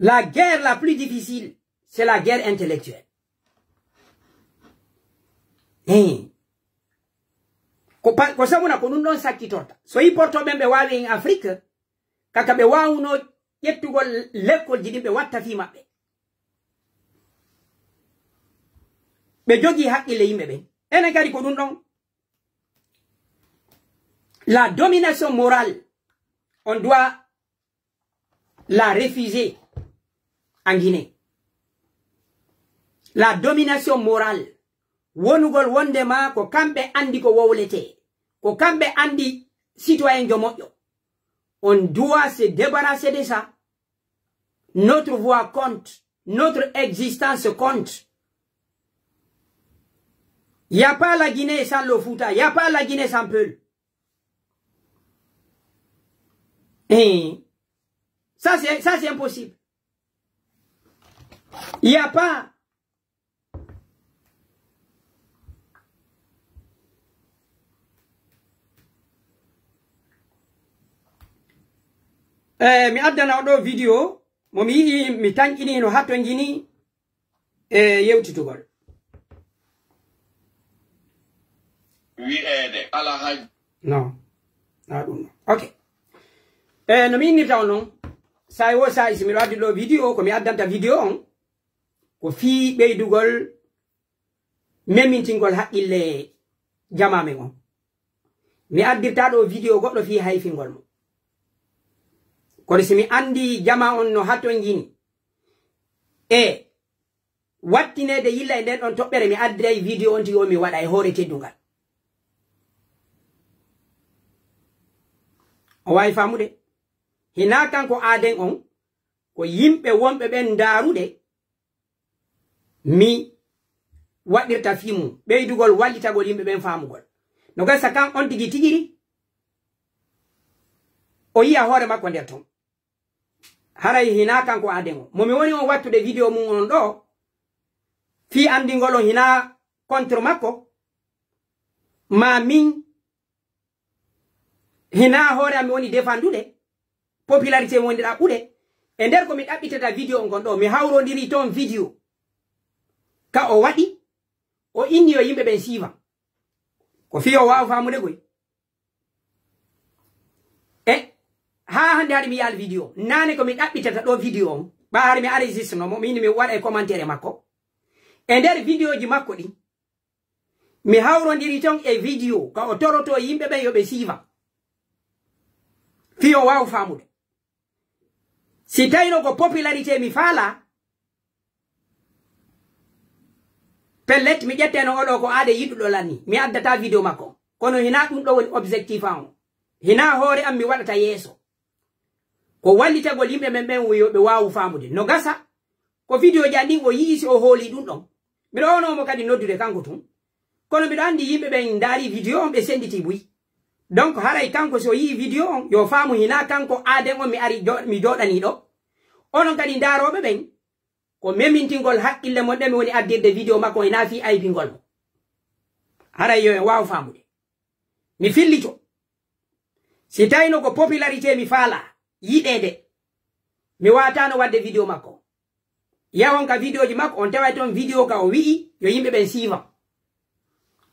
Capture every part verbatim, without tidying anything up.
La guerre la plus difficile, c'est la guerre intellectuelle. Hein. Ko pa-, ko sabuna ko ɗun ɗon sakkitorta. So i porto ɓen ɓe waawi en Afrique, kaka ɓe waawuno ƴettugol lekkolji ɗin ɓe watta fii maɓɓe. Ɓe jogii haqqille yimɓe ɓen. Enen kadi ko ɗun ɗon. La domination morale, on doit la refuser en Guinée. La domination morale, wonugol wonde ma ko kamɓe andi ko wowletee, ko kamɓe andi citoyen jo moƴƴo. On doit se débarrasser de ça. Notre voix compte, notre existence compte. Y a pas la Guinée sans le Fouta, y a pas la Guinée sans Peul. Hein. Ça, c'est, ça, c'est impossible. Il n'y a pas. Eh, mi addana on ɗoo video mo mi yi'i, mi tanƴini no hattonjini e yewtitugol. Wi'eede alhaji. Non. Na ɗum non. Ok. E no mi innirta on non, saa'i wo saa'i si miɗo addi ɗoo video, ko mi addanta video on, ko fii ɓeydugol memmintingol haqqille jamaa men on. Mi addirta ɗoo video goɗɗo fii hayfingol mo. Kono si mi anndi jamaa on no hatonjini, e wattineede yilla e nden ɗon toɓɓere, mi addiray video on tigi on mi waɗa e hoore teddungal. O waawi faamude? Hinaa kanko aaden on, ko yimɓe wonɓe ɓen ndaarude mi waɗirta fii mum, ɓeydugol wallitagol yimɓe ɓen faamugol. No gasa kan on tigi tigiri, o yi'a hoore makko nder ton. Haray hinaa kanko aaden on. Mo mi woni on wattude video mum on ɗoo, fii anndingol on hinaa contre makko, maa min hinaa hoore am mi woni defandude, popularité mi woni ɗaɓɓude. E nder ko mi ɗaɓɓitata video on kon ɗoo, mi hawrondiri ton video. Ka o waɗi, o inni yo yimɓe ɓen siivan. Ko fii o waawa faamude koy. E haa hannde hari mi yi'aali video. Naane ko mi ɗaɓɓitata ɗoo video on. Ɓaa hari mi enregistreno mo, mi inni mi waɗa e commentaire makko. E nder videoji makko ɗin, mi hawrondiri ton e video ka o torotoo yimɓe ɓen yo ɓe siivan. Fii o waawa faamude. Si tawino ko popularité mi faalaa, pellet, mi ƴetteno oo ɗoo ko aade yiɗuɗo lan ni. Mi addataa video makko. Kono hinaa ɗum ɗoo woni objectif an on. Hinaa hoore am mi waɗata yeeso. Ko wallitagol yimɓe men ɓen yo ɓe waawu faamude. No gasa, ko video ji an ɗin o yi'i si o hoolii ɗum ɗon. Miɗo ono mo kadi noddude kanko tun. Kono miɗo anndi yimɓe ɓen ndaarii video on ɓe senditii buy. Donc haray kanko si o yi'i video on, yo faamu hinaa kanko aaden on mi ari jo-, mi jooɗanii ɗoo. Onon kadi ndaarooɓe ɓen, ko memintingol haqqille mon ɗen mi woni addirde video makko on, hinaa fii aybingol mo. Haray yo en waawu faamude. Mi fillito. Si tawino ko popularité mi faalaa yiɗeede, mi waataano waɗde video makko. Yahon ka videoji makko, on taway ton video ka o wi'i yo yimɓe ɓen siivan.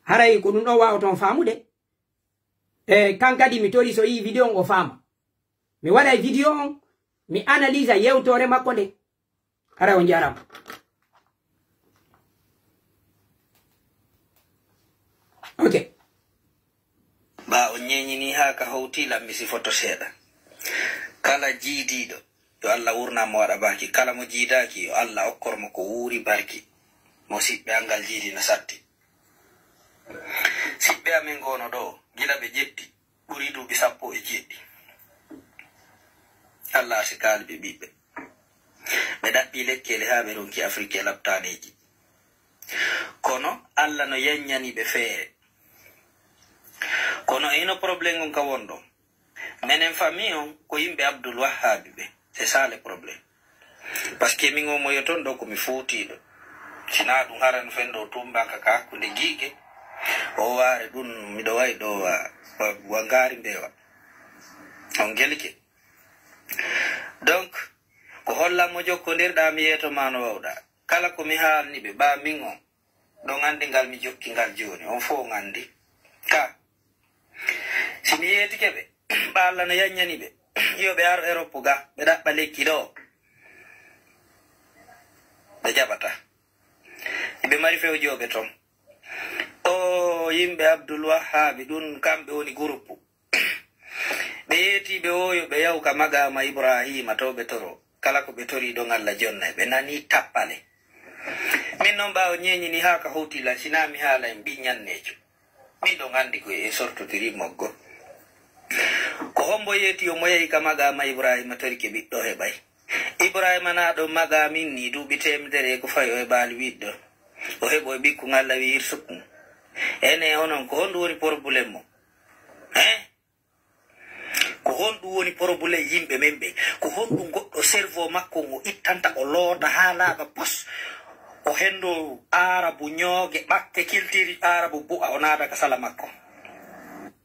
Haray ko ɗum ɗon waawoton faamude. E kan kadi mi tori so yi'i video on o faama. Mi waɗay video on, mi analysa yewtoore makko nden. Haray on jaaraama. Ok. Ɓaa on ñeeñinii haa ka howtii, lammi si foto seeɗa. Kala jiidiiɗo, yo Alla wurnan mo waɗa barki. Kala mo jiidaaki, yo Alla okkor mo ko wuuri barki. Mo siɓɓe anngal jiidi no satti. Siɓɓe amen ngoono ɗoo, gila ɓe ƴetti, ɓurii duuɓi sappo e jeeɗiɗi. Alla arsi kaali ɓe ɓiɓɓe. Ɓe ɗaɓɓii lekkeele haa ɓe ronki Afrik e laptaaneeji. Kono Alla no yanñani ɓe feere. Kono e hino problème on ka wonɗon. Menen famille on ko yimɓe Abdul Wahhaabi ɓe. C'est ça le problème. Parce que min on moyo ton ɗo ko mi fuutiiɗo. Sinaa ɗum hara no fenndo tumbanka ka hakkunde giige. O waare ɗum miɗo wayi ɗo wa, wa, wa ngaari mbeewa. On gelike. Donc, Ko hollan mo jokkondirɗaa mi yeeto maa no wawɗaa. Kala ko mi haalni ɓe, baa min on, ɗon anndi ngal mi jokki ngal jooni, on fow on anndi. Ka, si mi yeetike ɓe, ɓa Alla no yanñani ɓe, yo ɓe ar Erop ga, ɓe ɗaɓɓa lekki ɗoo, ɓe jaɓataa. Hiɓe mari fewjooɓe ton. O yimɓe Abdul Wahhaabi, ɗun kamɓe woni guruppu. Ɓe yeetii ɓe woo yo ɓe yahu ka maqaama Ibraahiima to ɓe toroo. Kala ko ɓe torii ɗon Alla jonnay ɓe. Nanii tappale. Min non ɓaawo ñeeñini haa ka howti lan, si naa mi haalay mbiy ñanneejo. Min ɗon anndi ko en sortotiri moggo. Ko hombo yeeti on mo yahi ka maqaama Ibraahiima torike ɓiɗɗo heɓay? Ibraahiima naa ɗon maqaamin nii duuɓi teemedere e ko fawi o heɓaali ɓiɗɗo. O heɓoy ɓikkun Alla wi'i irsukun. Enee onon ko honɗun woni porobulen mon? Hein? Ko honɗun woni porobulen yimɓe men ɓen? Ko honɗun goɗɗo cerveau makko ngo ittanta o loota haa laaɓa pos? O henndo Aarabu ñooge ɓakke kiltiiri Aarabu bu'a o naata ka sala makko.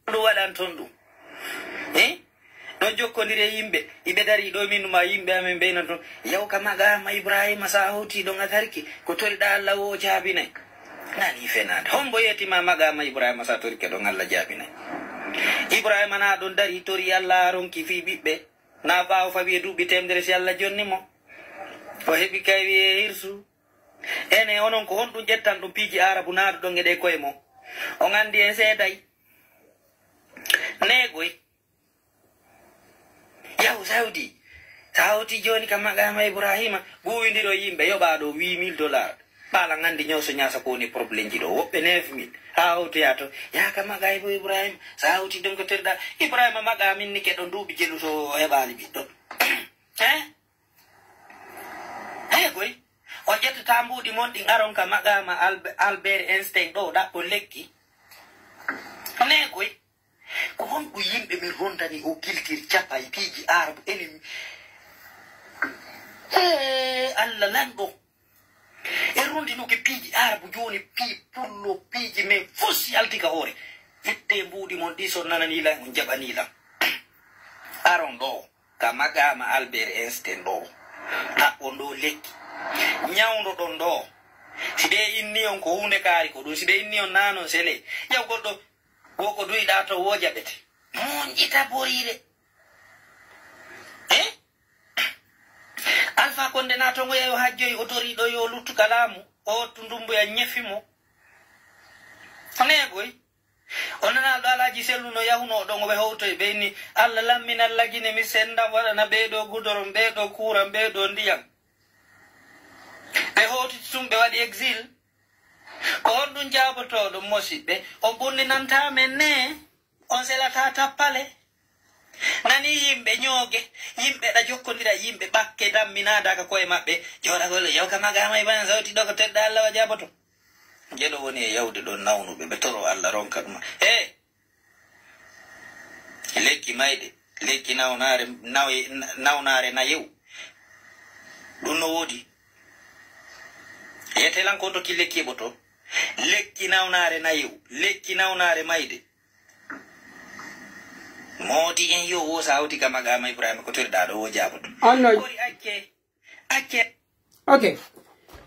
Ɗun waɗan ton ɗun. Eh? Ɗon jokkondiri e yimɓe. Iɓe darii ɗoo min ma yimɓe amen ɓen non ton. Yahu ka maqaama Ibraahiima sa hawtii ɗon a tarike. Ko toriɗaa Alla woo o jaabinay. Nanii fenaande. Hombo yeeti ma maqaama Ibraahiima sa torike ɗon Alla jaabinay? Ibraahiima naa ɗon darii torii Alla a ronki fii ɓiɓɓe. Naa ɓaawo fawi e duuɓi teemedere si Alla jonni mo. O heɓi kay wi'ee hirsu. Enee, onon ko honɗun ƴettan ɗun piiji Aarabu naaduɗon e ɗee ko'e mon? On anndi en seeday. Neegoy. Yahu Sawdi. Sa hawti jooni ka maqaama Ibraahiima, guuwindiro yimɓe, yoɓaa ɗoo huit mille dollars. Ɓaalan anndi ñooso ñaasa ko woni problème ji ɗoo. Woɓɓe neuf mille. Haa hawtoyaa to. Yaa ka maqaama Ibraahiima. Sa hawti ɗon ko toriɗaa. Ibraahiima maqaamin ni ke ɗon duuɓi jelu to o heɓaali ɓiɗɗo. Eh? Hee koy, on ƴettataa mbuuɗi mon ɗin aron ka maqaama Albe-, Albert Einstein ɗoo ɗaɓɓon lekki? Nee koy, ko honɗun yimɓe men rondani o kiltir capa e piiji Aarabu enen? Hee, Alla lanɗo. E rondinuki piiji Aarabu jooni, pii pullo, piiji men fow si yalti ka hoore. Ittee mbuuɗi mon ɗi, si on nananii lan, on jaɓanii lan. Aron ɗoo. Ka maqaama Albert Einstein ɗoo, ɗaɓɓon ɗoo lekki, ñawndoɗon ɗoo. Si ɓe inni on ko huunde kaari ko ɗun, si ɓe inni on naa non sele, yaw goɗɗo, wo ko duyiɗaa ton woo jaɓete. Moƴƴita boriire. Eh? Alfaa Konde naa ton o yahi o hajjoyi, o torii ɗoo yo luttu ka laamu, o wattu ndumbuya ñefi mo. Neegoy. O nanaa ɗo Alhaji Sellu no yahunoo ɗon, o ɓe howtoy, ɓe inni, "Alla lamminan Lagine, mi senda waɗana ɓee ɗoo gudoron, ɓee ɗoo kuuran, ɓee ɗoo ndiyan." Ɓe howtiti tun, ɓe waɗi exil. Ko honɗun jaabotooɗon, mosiɓɓe? On ɓunninantaa men nee? On selataa tappale? Nanii yimɓe ñooge, yimɓe ɗa jokkondira, yimɓe ɓakke damminaa daga ko'e maɓɓe. Jooɗagol, yaw ka maqaama Ibraahiima sawti ɗoo ko tedda Alla wa jaaboto. Geɗo woni e yawde ɗon nawnuɓe, ɓe toroo Alla ronka ɗuma. Hee! Lekki mayde, lekki nawnaare, naw-, nawnaare nayewu. Ɗum no woodi. Yetee lan ko tokki lekki heɓoto. Lekki nawnaare nayewu, lekki nawnaare mayde. Moodi en yo wo sa hawti ka maqaama Ibrahima ko toriɗaa ɗo wo jaaboto. On no Kori acce, acce. Ok.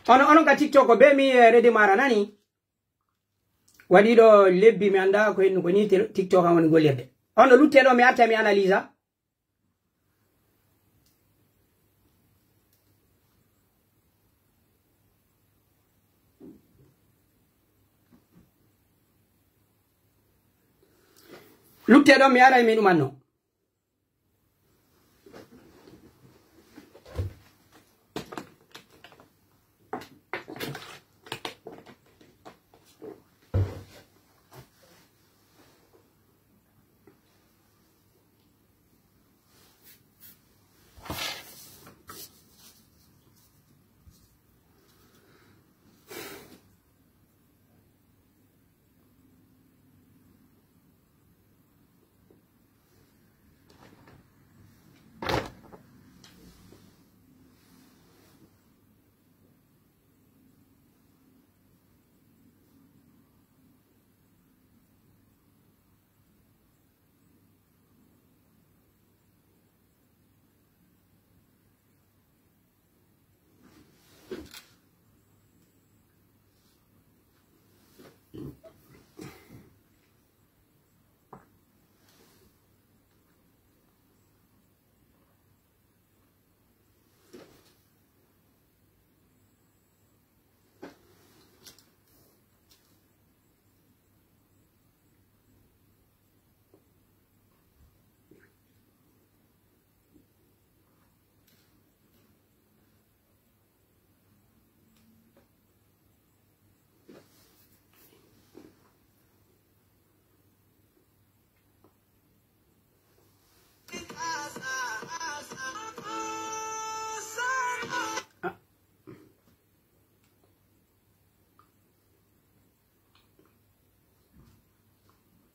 Ono, onon ka TikTok ko be mi, eh, Redi Mara nani? Waɗi ɗo lebbi mi annda ko hennu ko ni te-, TikTok an woni gollirde. On no lutte ɗo mi arta mi analysa. Lutte ɗon mi aray mi ɗumanno.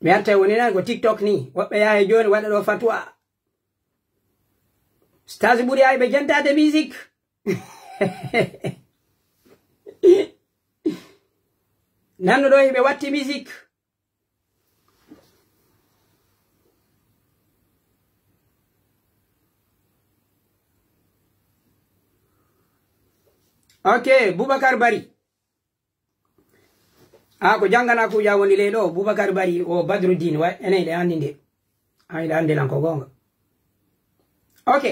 Mi artay woni nan ko TikTok ni. Woɓɓe yaha e jooni waɗa ɗo fatwa. Stasi ɓuri ay ɓe jentaade musique. Nanno ɗo hiɓe watti musique. Ok, Boubacar Bari. Ah, ko jangana kuja woni ley ɗo, Boubacar Bari, o Badruddin, wa, enen ɗe andi nde. Ay, ɗe andi lan ko gonga. Ok.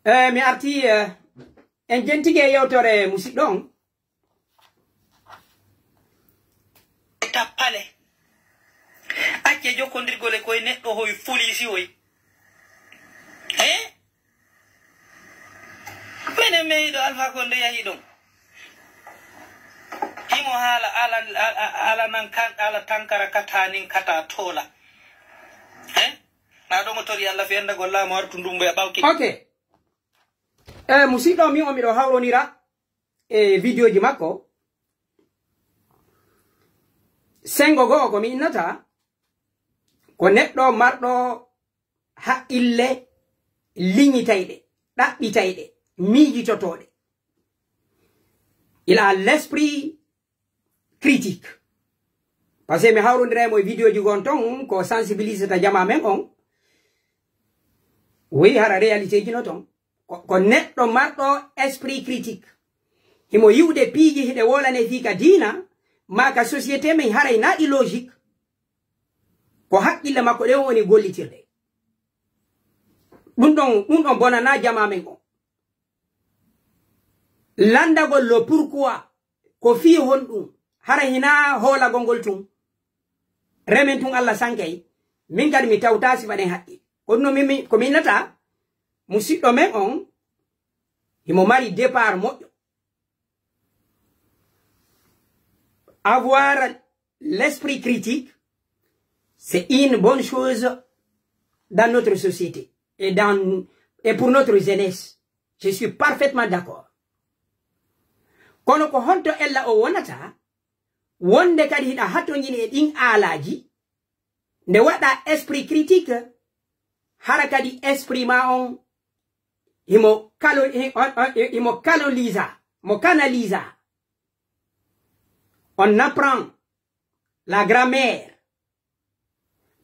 Eh, mi arti, eh, en jentike e yewtore musidɗo on. Tappale. Acce jokkondirgol e koye neɗɗo hoy folisi hoy. Eh? Minen men yiɗo Alfa Konde yahi ɗon. Himo haala ala, ala, ala nan kan, ala tankara kata nin kata toola. Eh? Na ɗo mo tori Allah fiyanda golla mo artu ndumbo e ɓawki. Ok. Eh, musidɗo mi o miɗo hawronira e videoji makko. Sengo go'o ko mi innata, ko neɗɗo marɗo haqqille liñitayɗe, ɗaɓɓitayɗe, miijitotooɗe. Il a l'esprit critique. Parce que mi hawrondira e mo e videoji gon ton, ko sensibilisata jama men on. Wi hara réalité ji no ton. Ko, ko neɗɗo marɗo esprit critique. Himo yi'ude piiji hiɗe wolane fii ka diina, maa ka société men haray naa ɗi logique. Ko haqqille makko ɗen woni gollitirde. Ɗum ɗon, ɗum ɗon bonanaa jamaa men on. Landagol lo pourquoi, ko fii honɗum, hara hinaa hoolagol ngol tun. Remen tun Alla sankay, min kadi mi tawtaa sifa ɗen haqqi. Kono mi, mi, ko mi innata, musiɗɗo men on, himo mari départ moƴƴo. Avoir l'esprit critique, c'est une bonne chose dans notre société et dans, et pour notre jeunesse. Je suis parfaitement d'accord. Kono ko honto ella o wonata, wonde kadi hiɗa hatonjini e ɗin aalaaji, nde waɗa esprit critique, hara kadi esprit ma on, himo kalo-, hi-, on, on, himo kalolisa, mo kanalisa. On apprend la grammaire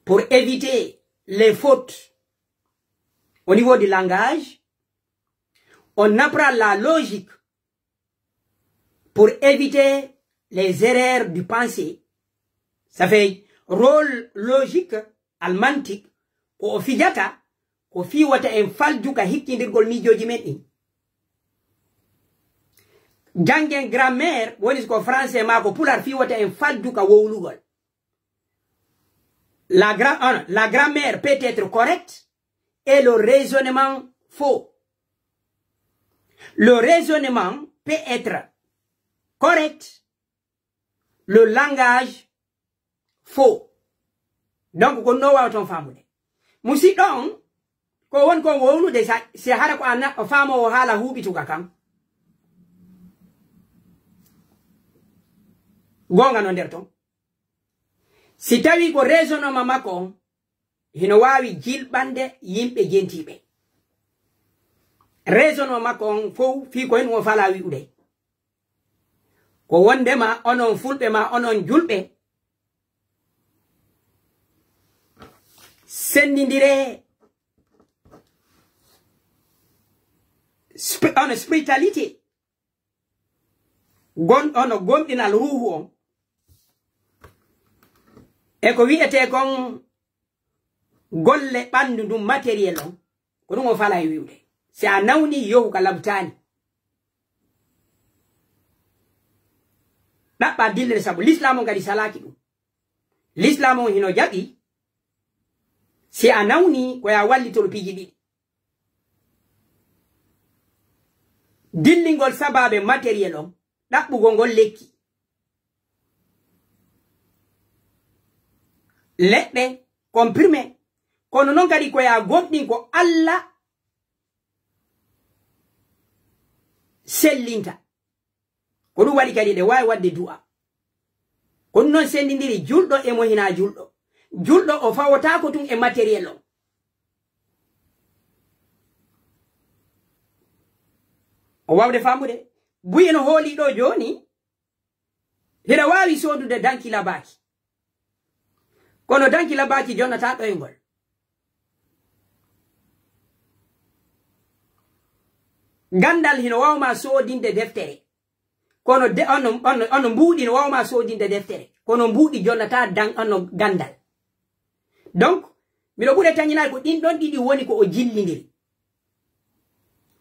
pour éviter les fautes au niveau du langage. On apprend la logique pour éviter les erreurs du pensée. Ça fait rôle logique, al mantiq, ko o fijata, ko fii wota en falju ka hikkindirgol miijooji men ɗin. Janngen grammaire, woni ko français maa ko pular, fii wota en falju ka wowlugol. La gra-, ah, la grammaire peut être correcte et le raisonnement faux. Le raisonnement peut être correct, le langage faux. Donc, ko no waawaton faamude. Musiɗɗo on, ko won kon wowlude sa, si hara ko a na-, o faamoowo haala huuɓituka kan. Goonga no nder ton. Si tawi ko raisonnement makko on, hino waawi jilɓande yimɓe jentiiɓe. Raisonnement makko on fow fii ko hen o falaa wi'ude. Ko wondema onon fulɓe maa onon julɓe, senndindiree spi-, on spiritualité, gon-, on gomɗinal ruuhu on, e ko wi'etee kon golle ɓanndu ndun, matériel on, ko ɗum o falaa e wi'ude. Si a nawni, yohu ka labtaani. Ɗaɓɓa dillere sabu Lislaam on kadi salaaki ɗum. Lislaam on hino jaɓi, si a nawni, ko ya wallitol piiji ɗiɗi. Dillingol sabaabe matériel on, ɗaɓɓugol ngol lekki. Leɗɗe, comprimé. Kono non kadi ko ya gomɗin ko Alla sellinta. Ko ɗum waɗi kadi ɗe waawi waɗde du'a. Ko ɗum non senndindiri julɗo e mo hinaa julɗo. Julɗo o fawotaako tun e matériel on. O waawde faamude. Buy eno hoolii ɗoo jooni, hiɗa waawi soodude danki labaaki. Kono danki labaaki jonnataa ɗoyngol. Ganndal hino waawma soodinde deftere. Kono de, onno, onno, onno mbuuɗi no waawma soodinde deftere. Kono mbuuɗi jonnataa dan, onno ganndal. Donc, miɗo ɓure tañinaade ko ɗin ɗon ɗiɗi woni ko o jillindiri.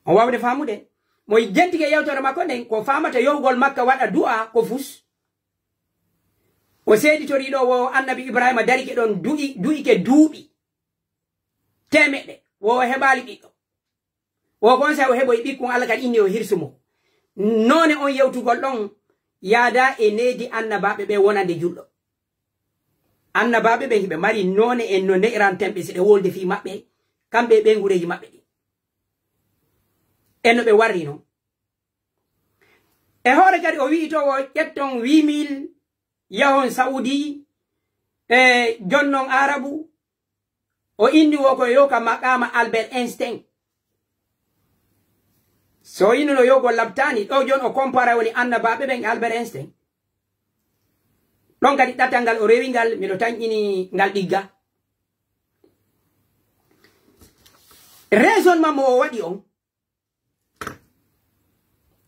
On waawde faamude? Mo jentike yewtere makko nden, ko faamata yohugol Makka waɗa du'a ko fus. O seeditori ɗoo wo Annabi Ibrahima darike ɗon du'i, du'ike duuɓi teemeɗɗe, wo o heɓaali ɓiɗɗo. Wo kon saa'i o heɓoyi ɓikkun, Alla kadi inni yo hirsu mo. Noone on yewtugol ɗon yaada e needi annabaaɓe ɓe wonande julɗo. Annabaaɓe ɓen hiɓe mari noone en no ne'iranten ɓe si ɗe wolde fii maɓɓe, kamɓe e ɓeynguureeji maɓɓe ɗin. E no ɓe warri non. E hoore kadi o wi'i to wo ƴetton huit mille yahon Saudi, e jonnon Arabu, o inni wo ko yo ka maqaama Albert Einstein. So o innuno yo ko labtaani, ɗo jon o compara woni annabaaɓe ɓen e Albert Einstein. Ɗon kadi ɗatal ngal o rewi ngal, miɗo tanƴini ngal ɗigga. Raisonnement mo o waɗi on,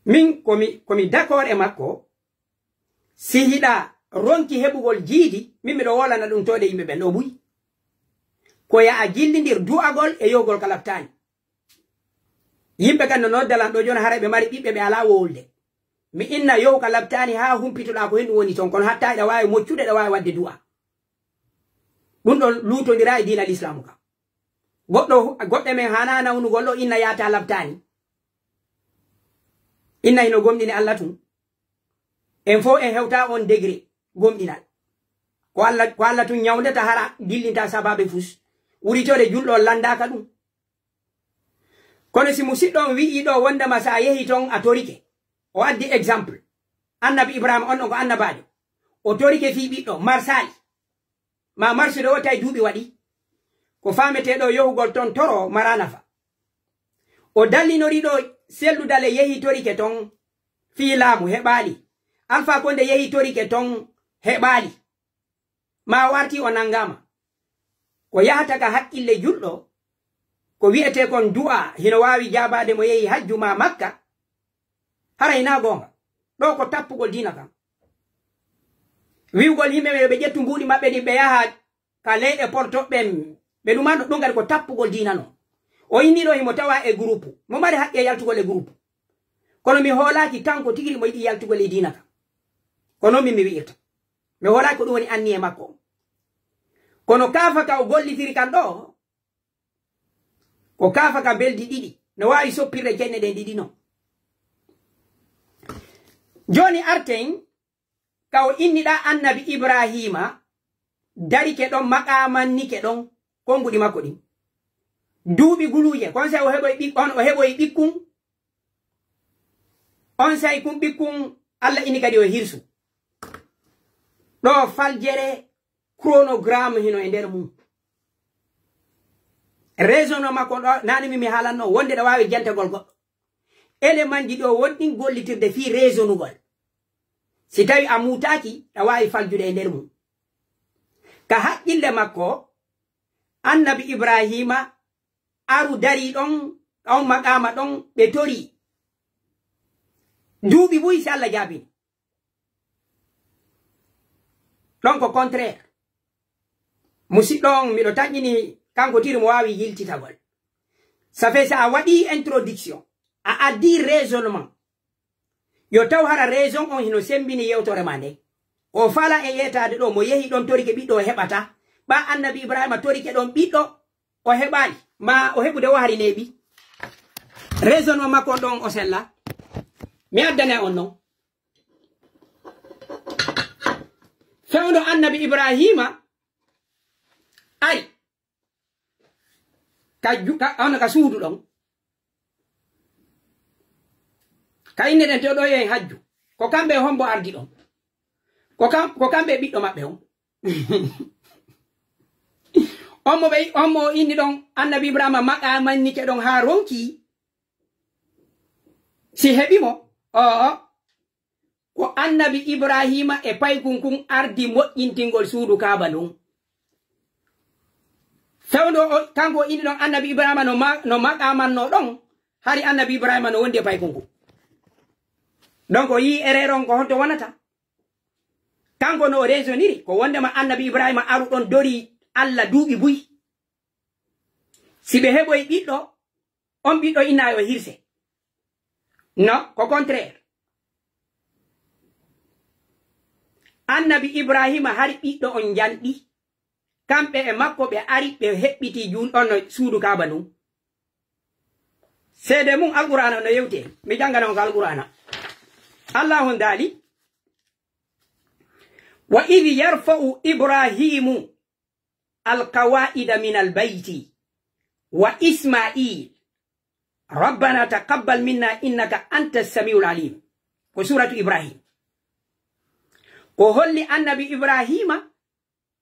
min ko mi, ko mi d'accord e makko, si hiɗa ronki heɓugol jiidi, min miɗo wolana ɗum toode yimɓe ɓen ɗo buy. Ko ya a jillindir du'agol e yohugol ka labtaani. Yimɓe kan no nodda lan ɗo jooni, haray ɓe mari ɓiɓɓe, ɓe alaa wowlude. Mi inna yohu ka labtaani haa humpitoɗaa ko henɗum woni ton, kono hatta hiɗa waawi moccude, hiɗa waawi waɗde du'a. Ɗum ɗon luutondiraa e diina Lislaamu kan. Goɗɗo, goɗɗo men haanaa nawnugol ɗo inna yaata labtaani. Inna hino gomɗini Alla tun. En fow en hewtaa on degré gomɗinal. Ko Alla, ko Alla tun ñawndata hara dillinta sabaabe fus. Wuritore julɗo on lanndaaka ɗum. Kono si musiɗɗo on wi'i ɗo wondema sa yehi ton a torike. O addi exemple. Annabi Ibrahima on ɗon ko annabaajo. O torike fii ɓiɗɗo, marsaali. Ma marsude o tawi duuɓi waɗi. Ko faametee ɗo yohugol ton toro maraa nafa. O dallinori ɗo Sellu Dale yehi torike ton fii laamu heɓaali. Alfaa Konde yehi torike ton heɓaali. Ma o arti o nanngaama. Ko yahata ka haqqille julɗo, ko wi'etee kon du'a hino waawi jaabaade mo yehi hajju ma Makka. Hara hinaa goonga. Ɗo ko tappugol diina kan. Wi'ugol yimɓe ɓe yo ɓe ƴettu mbuuɗi maɓɓe ɗin ɓe yaha ka leyɗe porto ɓen, ɓe ɗumano ɗum kadi ko tappugol diina non. O inni ɗo himo tawa e groupe. Mo mari haqqe yaltugol e groupe. Kono mi hoolaaki kanko tigi mo yiɗi yaltugol e diina kan. Ko non min mi wi'irta. Mi hoolaaki ko ɗum woni anniye makko. Kono kaafa ka o gollitiri kan ɗo, ko kaafa ka beldi ɗiɗi. No waawi soppirde kenne ɗen ɗiɗi non. Jooni arten, ka o inniɗaa annabi Ibraahiima, darike ɗon, maqaamannike ɗon, konnguɗi makko ɗin. Duuɓi guluuje, kon saa'i o heɓoy ɓik-, on, o heɓoy ɓikkun, on saa'i kun ɓikkun, Alla inni kadi o hirsu. Ɗo faljere chronogramme hino e nder mum. Raisonnement makko ɗo, naane mi, mi haalanno wonde ɗa waawi jantagol goɗɗo. Élément ji ɗo wonɗin gollitirde fii raisonugol. Si tawi a muutaaki, ɗa waawi faljude e nder mum. Ka haqqille makko, annabi Ibraahiima aru darii ɗon, on maqaama ɗon, ɓe torii. Duuɓi buy si Alla jaabini. Ɗon ko contraire. Musiɗɗo on, miɗo tanƴini kanko tiri mo waawi yiltitagol. Ça fait, si a waɗii introduction, a addii raisonnement, yo taw hara raison on hino semmbini yewtore maa nden. Ko o faalaa e yeetaade ɗo, mo yehi ɗon torike ɓiɗɗo o heɓataa. Ɓaa annabi Ibraahiima torike ɗon ɓiɗɗo o heɓaali. Maa o heɓude o hari neeɓi. Raisonnement makko on ɗon o sella. Mi addane on non. Fewndo annabi Ibraahiima ari ka ju-, ka, on ka suudu ɗon. Ka inne ɗen to ɗo yo en hajju. Ko kamɓe e hombo ardi ɗon. Ko kam-, ko kamɓe e ɓiɗɗo maɓɓe on. On mo ɓe, on mo inni ɗon, annabi Ibrahima maqa mannike ɗon haa ronki. Si heɓi mo, oo, ko annabi Ibrahima e paykun kun ardi moƴƴintingol suudu Kaaba ndun. Fewndo o, kanko o inni ɗon annabi Ibrahima no ma-, no maqamanno ɗon, hari annabi Ibrahima no wondi e paykun kun. Donc o yii erreur on ko honto wonata. Kanko no o raisoniri, ko wondema annabi Ibrahima aru ɗon dori Alla duuɓi buy. Si ɓe heɓoy ɓiɗɗo, on ɓiɗɗo inna yo hirse. Non, ko contraire. Annabi Ibrahima hari ɓiɗɗo on njanɗi. Kamɓe e makko ɓe ari ɓe heɓɓiti jun on no suudu Kaaba ndun. Seede mun Alqur'aana no yewte. Mi jangana on ko Alqur'aana. Allahu daali, "Wa idh yarfa'u Ibrahimu alqawaa'ida minal bayti wa Ismaa'iil. Rabbana taqabbal minna innaka antas samiul alim." Ko suuratu Ibrahim. Ko holli annabi Ibrahima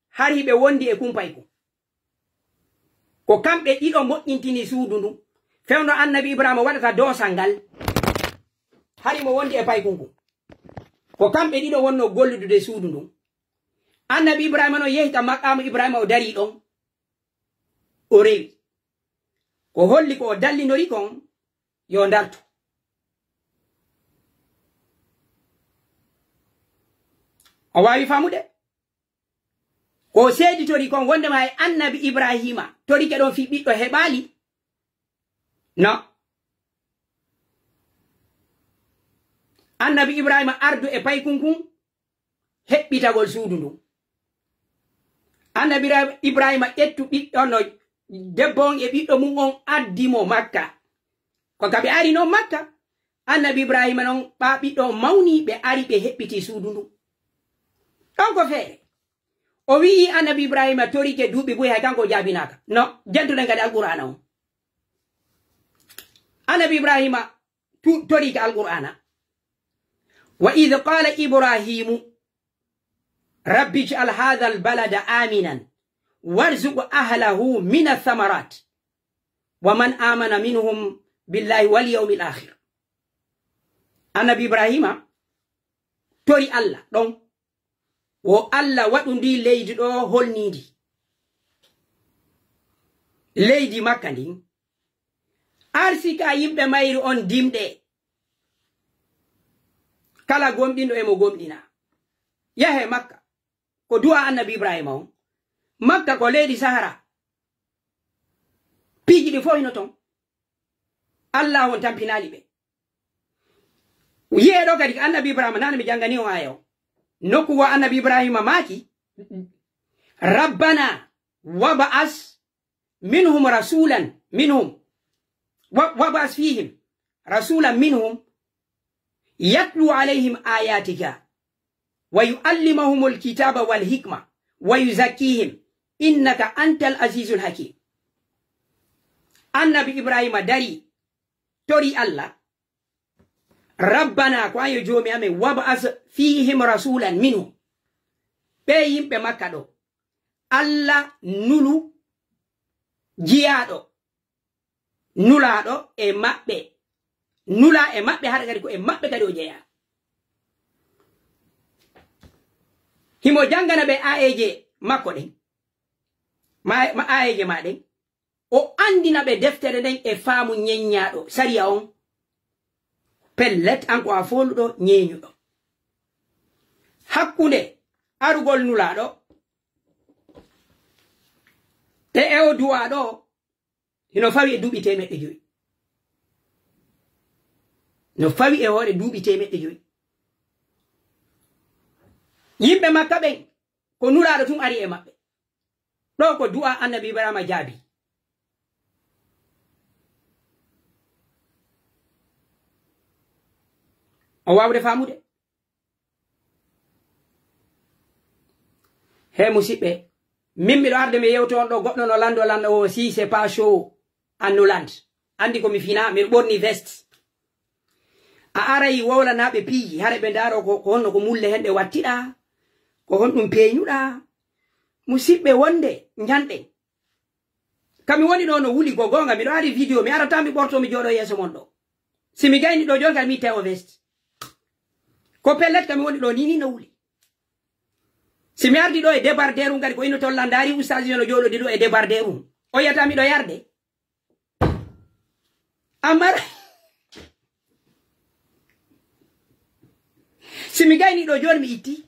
hari ɓe wondi e kumpay kun. Ko kamɓe ɗiɗo moƴƴintini suudu ndun. Fewndo annabi Ibrahima waɗata doosal ngal, hari mo wondi e paykun kun. Ko kamɓe ɗiɗo wonno golludude suudu ndun. Annabi Ibrahima non yehi ka maqaamu Ibrahima, o darii ɗon. O rewi. Ko holli ko o dallindori kon, yo ndartu. O waawi faamude? Ko o seeditori kon wondema e annabi Ibrahima torike ɗon fii ɓiɗɗo heɓaali? Non. Annabi Ibrahima ardu e paykun kun, heɓɓitagol suudu ndun. Annabi Ibra-, Ibrahima ƴettu ɓiɗɗo no debbo on e ɓiɗɗo mun on addi mo Makka. Ko ka ɓe ari non Makka, annabi Ibrahima non ɓaa ɓiɗɗo on mawni, ɓe ari ɓe heɓɓiti suudu ndun. Ɗon ko feere. O wi'i annabi Ibrahima torike duuɓi buy hay kanko o jaabinaaka. Non, jantuɗen kadi Alqur'aana on. Annabi Ibrahima tu-, torike Alqur'aana. "Wa idh qala Ibrahimu rabbi ij'al hadha al-balada aminan warzuq ahlahu min ath-thamarat wa man amana minhum billahi wal yawmil akhir." Annabi Ibrahima tori Alla ɗon. Wo Alla waɗu ndi leydi ɗo holniindi. Leydi Makka ndin. Arsika yimɓe mayri on dimɗe. Kala gomɗinɗo e mo gomɗina. Yahe Makka. Ko du'a annabi Ibrahima on. Makka ko leydi Sahara. Piiji ɗi fof hino ton. Alla on tampinaali ɓe. Yi'ee ɗo kadi ko annabi Ibrahima, nane mi janngani on aaya o. Nokku goo annabi Ibrahima maaki, "Rabbana wab'as minhum rasulan minhum, wa-, wab'as fihim rasulan minhum yatlu alayhim ayatika wa yu'allimuhumul kitaba wal hikma wa yuzakkihim innaka antal azizul hakim." Annabi Ibrahima dari, tori Alla, "Rabbana, ko an yo Joomi amen, wab'as fihim rasulan minhum." Ɓee yimɓe Makka ɗo, Alla nulu jiyaaɗo, nulaaɗo e maɓɓe, nulaa e maɓɓe, hara kadi ko e maɓɓe kadi o jeyaa. Himo janngana ɓe aayeeje makko ɗen, ma, ma aayeeje maa ɗen. O anndina ɓe deftere nden e faamu ñeññaaɗo, sariya on. Pellet, an ko a fooluɗo, ñeeñuɗo. Hakkunde arugol Nulaaɗo e, e o du'aa ɗo, hino fawi e duuɓi teemeɗɗe jowi. No fawi e hoore duuɓi teemeɗɗe jowi. Yimɓe Makka ɓen, ko Nulaaɗo tun ari e maɓɓe. Ɗoo ko du'aa Annabi Ibraahiima jaabii. On waawude faamude? He musiɓɓe, min miɗo arde mi yewto on ɗoo, goɗɗo no lanndo lanndo o, si c'est pas chaud, annu land. Anndi ko mi finaa, miɗo ɓorni veste. A aray wowlanaaɓe piiji, hare ɓe ndaaroo ko, ko honno ko mulle hen ɗe wattiɗaa, ko honɗum peeñuɗaa. Musiɓɓe wonde njanɗen. Ka mi woni ɗoo no wuli ko goonga, miɗo ari video, mi arataa mi ɓortoo mi jooɗoo yeeso mon ɗoo. Si mi gayni ɗoo jooni kadi mi tewo veste. Ko pellet ka mi woni ɗoo ni, ni no wuli. Si mi ardi ɗoo e débardeur um kadi ko ino tolla ndaari ustaas no jooɗodi ɗoo e débardeur um. O yiyata miɗo yarde. Amara. Si mi gayni ɗoo jooni mi itti.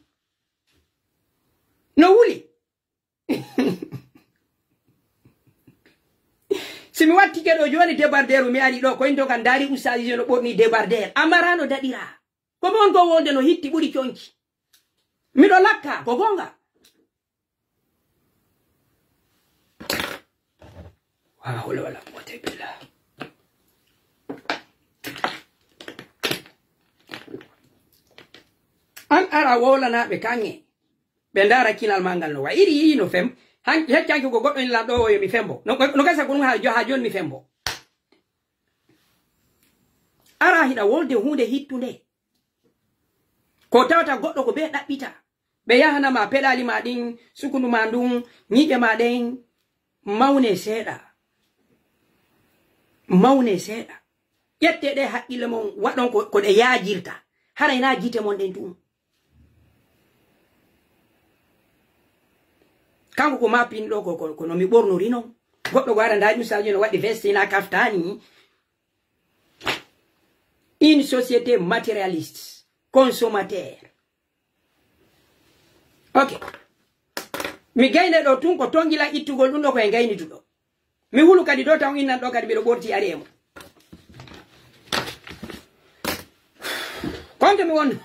No wuli. Si mi wattike ɗoo jooni débardeur, mi ari ɗoo, ko inton kan ndaari ustaas no ɓorni débardeur. Amara no daɗira. Ko mi on ko wonde no hitti ɓuri conci. Miɗo lakka, ko goonga. Wala hawla wala quwwata illa billah. An ara wowlanaaɓe kaŋŋe. Ɓe ndaara kinal maa ngal no wayi. Iri no fem. Han-, heccanke ko goɗɗo ina lan ɗoo yo mi fembo. No, no gasa ko ɗum haa jo-, haa jooni mi fembo. Ara hiɗa wolde huunde hittunde. Ko tawata goɗɗo ko ɓe ɗaɓɓita. Ɓe yahana ma peɗaali ma ɗin, sukundu ma ndun, ñiiƴe ma ɗen, mawne seeɗa. Mawne seeɗa. Ƴette ɗe haqqille mon, waɗon ko, ko ɗe yaajirta. Haray na jite mon ɗen tun. Kanko ko ma pinɗo ko, ko, ko no mi ɓornori non. Goɗɗo ko ara nda ɗum sadio no waɗi veste na kaftani. Une société matérialiste, consommateur. Ok. Mi gayna ɗo tun ko tongila ittugol ɗum ɗo ko e gayni duɗo. Mi hulu kadi ɗo taw innan ɗo kadi miɗo ɓorti ari e mo. Konto mi wonno.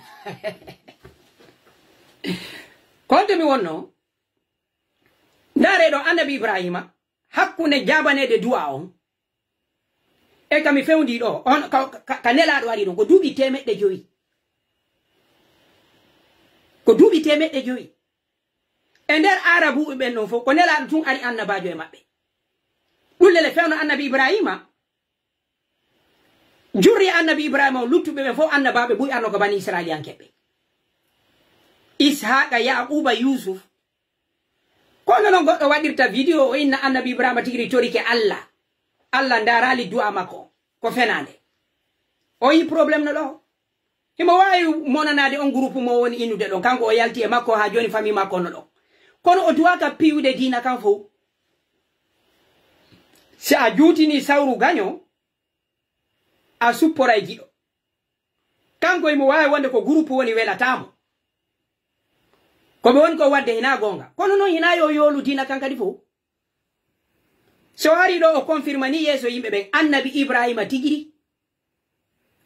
Konto mi wonno. Ndaare ɗo annabi Ibrahima, hakkunde jabaneede du'a on. E ka mi fewndi ɗo, on ka, ka, ka nelaaɗo ari ɗon, ko duuɓi teemeɗɗe jowi. Ko duuɓi teemeɗɗe jowi. E nder Aarabuɓe ɓen ɗon fof, ko nelaaɗo tun ari annabaajo e maɓɓe. Ɗum lele fewno annabi Ibrahima. Jurri annabi Ibrahima o luttuɓe ɓen fof annabaaɓe buy arno ko bani Israiliyankeɓe. Ishaqa, Yaquba, Yusuf. Ko no non goɗɗo waɗirta video o inna annabi Ibrahima tigi ri torike Allah. Allah ndaarali du'a makko. Ko fenaande. O yi problème no ɗo. Himo waawi monanaade on groupe mo woni innude ɗon. Kanko o yalti e makko haa jooni famille makko no ɗon. Kono o duwaka piyude diina kan fow. Si a juutini sawru gaño, a supporay giɗo. Kanko himo waawi wonde ko groupe woni welataa mo. Ko ɓe woni ko wadde hinaa goonga. Kono non hinaa yo yoolu diina kan kadi fow. So o ari ɗo o confirmani yeeso yimɓe ɓen annabi Ibrahima tigiri.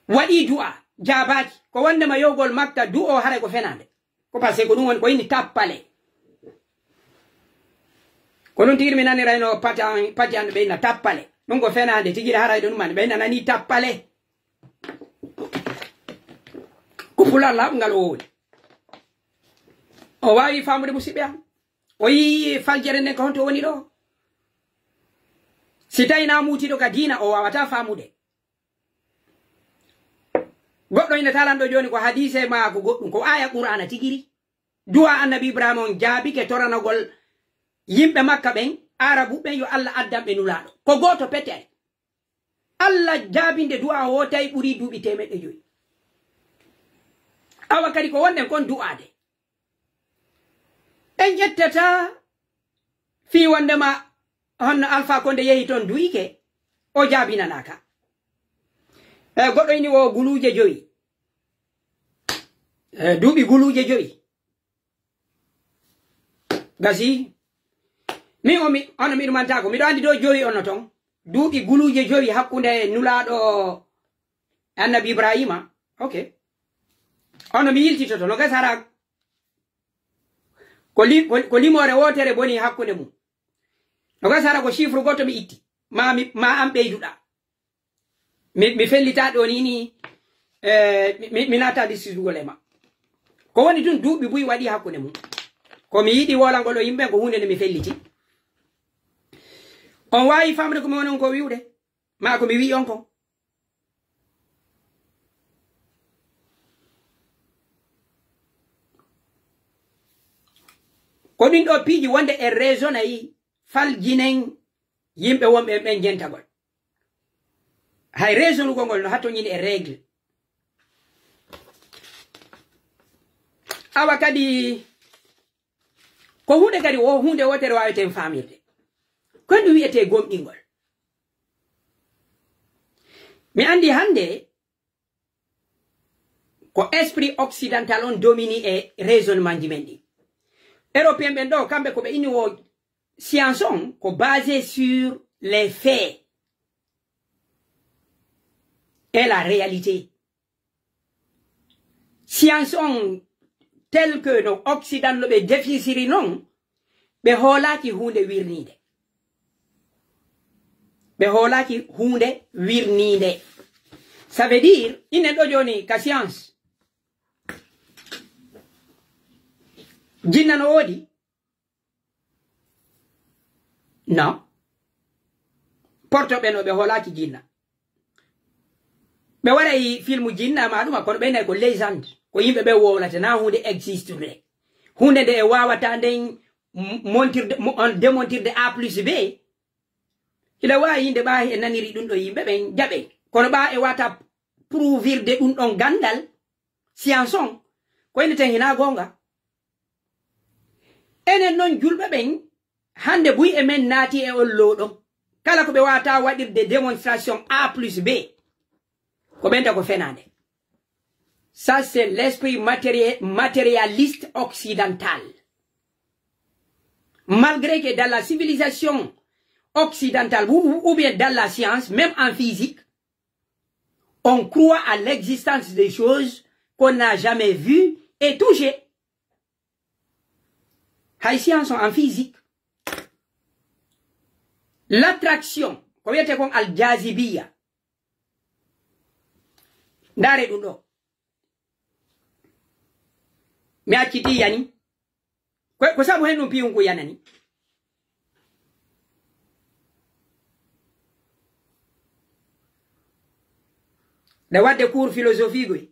Waɗi du'a, jaabaaki. Ko wondema yohgol Makka du'o haray ko fenaande. Ko parce que ko ɗum woni ko inni tappale. Ko ɗum tigi mi nanirayno pati an, pati an ɓe inna tappale. Ɗum ko fenaande tigi haray ɗo ɗum an ɓe inna nani tappale. Ko pulal laɓngal o woni. O waawi faamude musiɓɓe am. O yii faljere nden ko honto woni ɗo. Si tawi na muutiɗo ka diina o waawata faamude. Goɗɗo ina talanɗo jooni ko hadiise maa ko goɗɗum, ko aya Qur'aana tigiri. Du'a annabi Ibrahima on jaabike toranagol yimɓe Makka ɓen, Aarabu ɓen yo Allah addan ɓe nulaaɗo. Ko gooto pete. Allah jaabinde du'a o tawi ɓuri duuɓi teemeɗɗe jowi. Awa kadi ko wonɗen kon du'aade. En ƴettata fii wondema honno Alfa Konde yehi ton du'ike, o jaabinanaaka. E, goɗɗo ini wo guluuje jowi. E, duuɓi guluuje jowi. Gasi. Mi o mi, ono mi ɗumantaako. Miɗo andi dow jowi ono ton. Duuɓi guluuje jowi hakkunde nulaaɗo annabi Ibrahima. Ok. Ono mi yiltitoto. No gasi hara ko li-, ko, ko limoore wootere boni hakkunde mum. No gasi hara ko chiffre goto mi itti. Ma mi, ma an ɓeyduɗa. Mi, mi fellita ɗo ni, ni, eh, mi, mi, mi naata dissidugol e ma. Ko woni tun duuɓi buy waɗi hakkunde mum. Ko mi yiɗi wolangol o yimɓe ko huunde nde mi felliti. On waawi famde ko mi woni on ko wi'ude? Ma ko mi wi'i on ko? Ko ɗin ɗoo piiji wonde en raisonay faljinen yimɓe wonɓe e ɓen jentagol. Hay raisonugol ngol no hattonjini e règle. Awa kadi, ko huunde kadi wo-, huunde wootere waaweten faamirde. Ko honɗun wi'etee gomɗingol? Mi anndi hannde, ko esprit occidental on domini e raisonnementji men ɗin. Européen ɓen ɗoo, kamɓe ko ɓe inni wo science on ko basé sur les faits et la réalité. Science on tel que no Occident no ɓe defisiri non, ɓe hoolaaki huunde wirniinde. Ɓe hoolaaki huunde wirniinde. Ça veut dire, inen ɗoo jooni ka science, jinna no woodi? Non. Porto ɓe no ɓe hoolaaki jinna. Ɓe waɗay filmu jinna maa ɗuma, kono ɓe nay ko légende. Ko yimɓe ɓe wowlata, na huunde existude. Huunde nde e waawata nden m-, montirde, mo-, on, démontirde A plus B. Ila waawi yinde ɓaa e naniri ɗum ɗo yimɓe ɓen jaɓe. Kono ɓaa e wata prouvirde ɗum ɗon gandal, science on, ko ene ten hinaa goonga. Enen non julɓe ɓen, hannde buy e men naati e on looɗo. Kala ko ɓe waawata waɗirde démonstration A plus B, ko ɓen ko fenaande. Ça, c'est l'esprit matéri-, matérialiste occidental. Malgré que dans la civilisation occidentale, ou, ou, ou bien dans la science, même en physique, on croit à l'existence des choses qu'on n'a jamais vues et touchées. Hay science on en physique. L'attraction, ko wiyetee kon al jazibiya. Ndaare ɗum ɗo. Mi acciti yani. Ko, ko sabu hen ɗum piyun ko yanani. Nde wadde cours philosophie goy.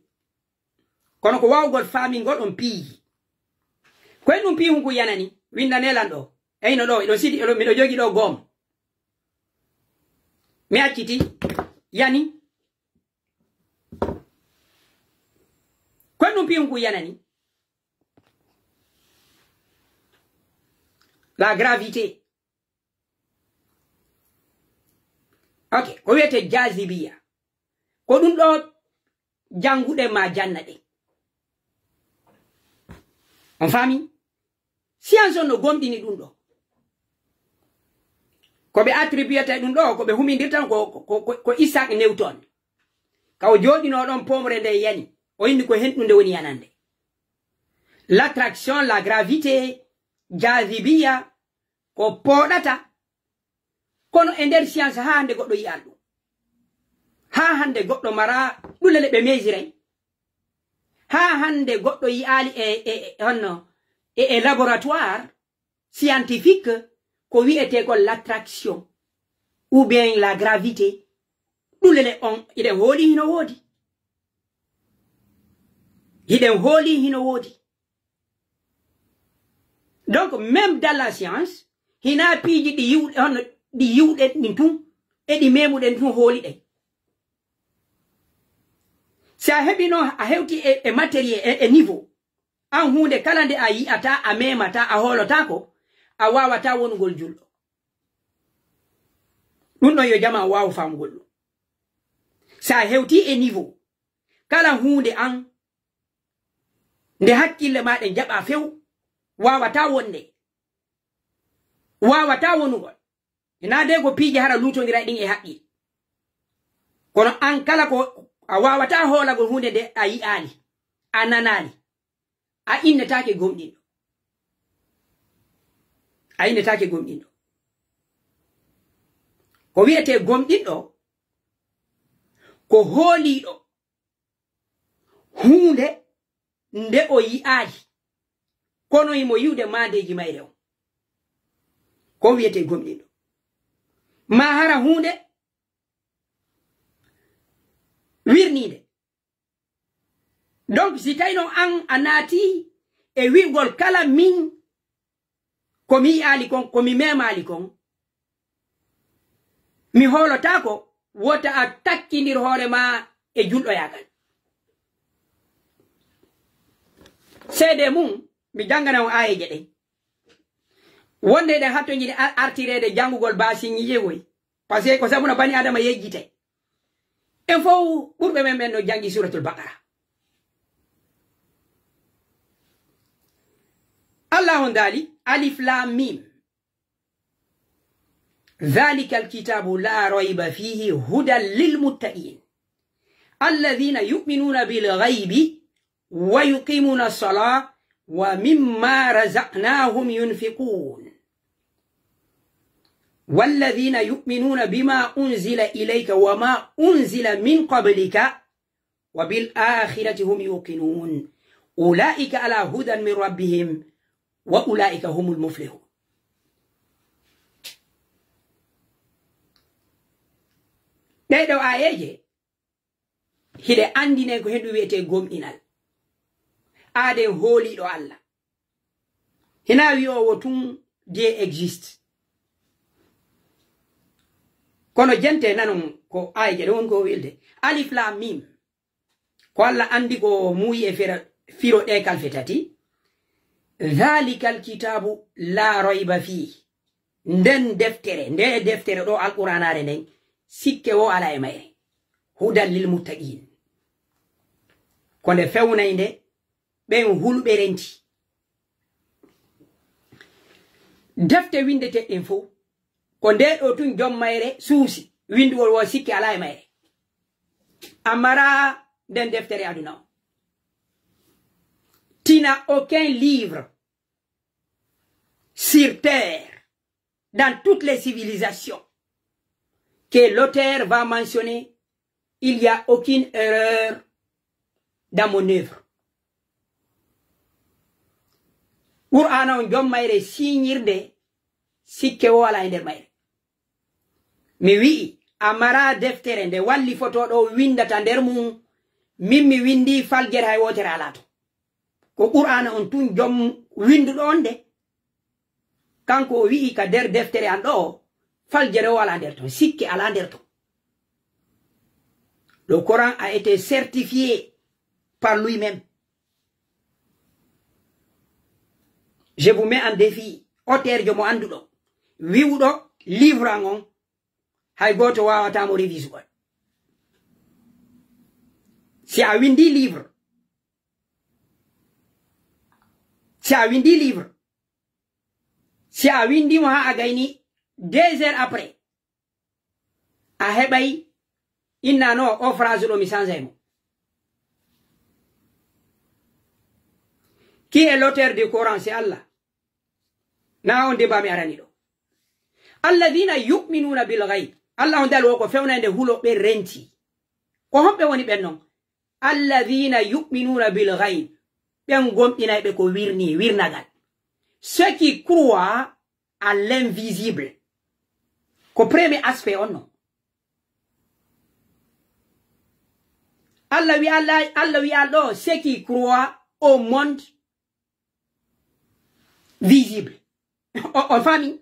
Kono ko waawugol faamingol on piiji. Ko e ɗum piihu ngu yanani, winndane lan ɗo. Eyno ɗo, eɗo sidi, eɗo, miɗo jogi ɗo goom. Mi acciti, yani. Ko e ɗum piihu ngu yanani. La gravité. Ok, ko wiyetee jazibiya. Ko ɗum ɗo jannguɗen ma janna ɗen. On faami? Science on no gomɗini ɗum ɗo. Ko ɓe attribueta ɗum ɗo, ko ɓe humindirta ko, ko, ko, ko Isaac Newton. Ka o jooɗinoo ɗon pomre nde yani, o inni ko hen ɗum nde woni yanande. L'attraction, la gravité, jazibiya, ko pooɗata. Kono e nder science, haa hannde goɗɗo yi'aali ɗum. Haa hannde goɗɗo mara ɗulele ɓe mesiray. Haa hannde goɗɗo yi'aali e, e, e, honno, e, e laboratoire scientifique ko wi'etee ko l'attraction ou bien la gravité. Ɗulele on, hiɗen hooli hino woodi. Hiɗen hooli hino woodi. Donc, même dans la science, hina piiji ɗi yiw-, hono ɗi yiwɗen ɗin tun, e ɗi memuɗen tun hooliɗen. Si a heɓi non, a hewti e, e matériel, e, e niveau, an huunde kala nde a yi'ata, a memata, a hoolotako, a wawata wonugol julɗo. Ɗum ɗon yo jama waawu faamugol ɗum. Si a hewti e niveau, kala huunde an, nde hakkille maa ɗen jaɓa few, waawataa wonde, waawataa wonugol. Hinaa de ko piiji hara luutondiray ɗin e haqqil. Kono an kala ko a waawataa hoolagol huunde nde a yi'aali, a nanaali, a innetaake gomɗinɗo. A innetaake gomɗinɗo. Ko wi'etee gomɗinɗo, ko hooliiɗo huunde nde o yi'aali, kono himo yi'ude maandeeji mayre on. Ko wi'etee gomɗinɗo. Maa hara huunde wirniinde. Donc, si tawi non an a naati e wi'ugol kala min Ko mi yi'aali kon, ko mi memaali kon, mi hoolotaako, wota a takkindir hoore maa e julɗoyaagal. Seedee mun, mi janngana on aayeeje ɗen. Wonde eɗen hattonjini a-, artireede janngugol baasiŋiije woy. Parce que ko sabu no bani Aadama yejjitay. En fow ɓurɓe men ɓen no janngi Suuratul Baqara. Allaahu on daali, Alif Laam Miim. ذلك الكتاب لا ريب فيه هدى للمتقين الذين يؤمنون بالغيب ويقيمون الصلاة ومما رزقناهم ينفقون والذين يؤمنون بما أنزل إليك وما أنزل من قبلك وبالآخرة هم يوقنون أولئك على هدى من ربهم وأولئك هم المفلحون. Ɗee ɗoo aayeeje, hiɗe anndinen ko henɗum wi'etee gomɗinal. Aaden hooliiɗo Alla. Hinaa wi'oowo tun Dieu existe. Kono jente nanon ko aayeeje ɗe woni ko wilde. Alif Laam Miim. Ko Alla anndi ko muuyi e fira-, firo ɗee kalfe tati. Dhaalikal kitaabu laa rayba fii. Nden deftere, nde deftere ɗoo Alqur'aanaare nden, sikke woo alaa e mayre. Hudan lil muttaqiin. Ko nde fewnaynde ɓen huluɓe renti. Defte winndeteeɗe ɗen fow, ko ndee ɗoo tun jom mayre suusi, winndugol woo sikke alaa e mayre. A maraa nden deftere aduna on. Tu n'as aucun livre sur terre, dans toutes les civilisations, que l'auteur va mentionner, il y a aucune erreur dans mon œuvre. Qur'aana on jom mayre siiñirde, sikke woo alaa e nder mayre. Mi wi'i, a maraa deftere nde wallifotooɗo on winndata nder mun, min mi winndii faljere hay wootere alaa ton. Ko Qur'aana on tun jom winnduɗo on nde, kanko o wi'i ka nder deftere an ɗoo, faljere woo alaa nder ton, sikke alaa nder ton. Le Coran a été certifié par lui-même. Je vous mets en défi, auteur jo mo annduɗo, wi'uɗo livre an on, hay gooto waawataa mo révisugol. Si a winndii livre, si a winndii livre, si a winndii mo haa a gayni deux heures après, a heɓay inna non, o phrase ɗoo mi sansay mo. Qui est l'auteur du Coran? C'est Allah. Na on débat mi arani ɗoo. Alladhina yu'minuna bil ghaib. Allah on dal wo ko fewnande hulo ɓe renti. Ko homɓe woni ɓen non? Alladhina yu'minuna bil ghaib. Ɓen gomɗinayɓe ko wirni, wirnagal. Ceux qui croient à l'invisible. Ko premier aspect on non. Allah wi'a, Allah, Allah wi'a ɗoo, ceux qui croient au monde visible. On, on faami?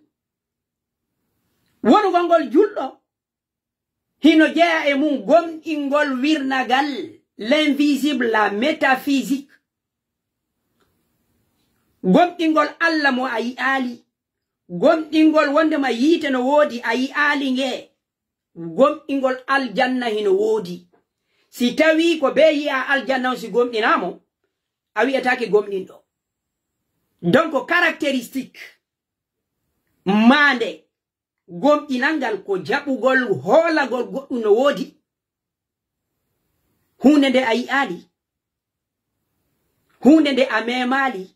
Wonugol ngol julɗo, hino jeyaa e mun gomɗingol wirnagal, l'invisible, la métaphysique. Gomɗingol Allah mo a yi'aali. Gomɗingol wondema yiite no woodi, a yi'aali nge. Gomɗingol aljanna hino woodi. Si tawii ko bee yi'aa aljanna on si gomɗinaa mo, a wi'etaake gomɗinɗo. Donc, caractéristique maande gomɗinal ngal ko jaɓugol hoolagol goɗɗum no woodi, huunde nde a yi'aali, huunde nde a memaali.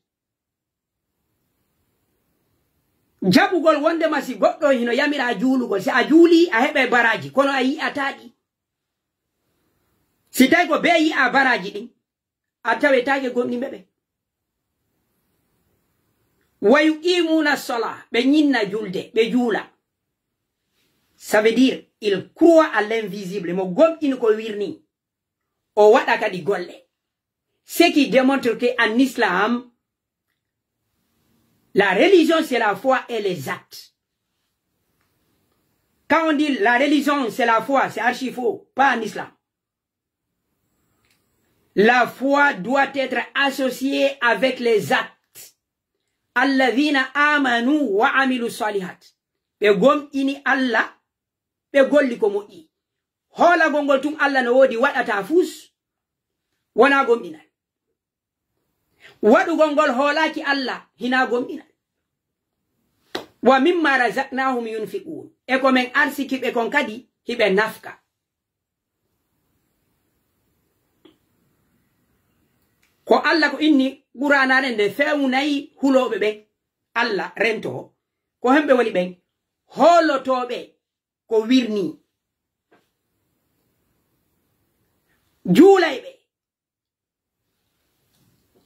Jaɓugol wondema si goɗɗo hino yamiraa juulugol, si a juulii a heɓay baraaji, kono a yi'ataa ɗi. Si tawi ko bee yi'aa baraaji ɗin, a tawetaake gomɗinɓe ɓen. Wa yuqimuuna sola, ɓe ñinna julde, ɓe juula. Ça veut dire, il croit à l'invisible, mo gomɗini ko wirni. O waɗa kadi golle. Ce qui démontre que en islam, La religion, c'est la foi et les actes. Quand on dit la religion, c'est la foi, c'est archi faux, pas en islam. La foi doit être associée avec les actes. Alladhina amanu wa amilu salihat. Ɓe gomɗini Alla, ɓe golli ko moƴƴi. Hoolagol ngol tun Alla no woodi waɗataa fus, wonaa gomɗinal. Waɗugol ngol hoolaaki Alla, hinaa gomɗinal. Wa mimma razaqnahum yunfiqun. E ko men arsiki ɓe kon kadi, hiɓe nafqa. Ko Alla ko inni Qur'aanaare nde fewnay hulooɓe ɓen. Alla rentoo. Ko hemɓe woni ɓen? Hoolotooɓe ko wirnii. Juulayɓe.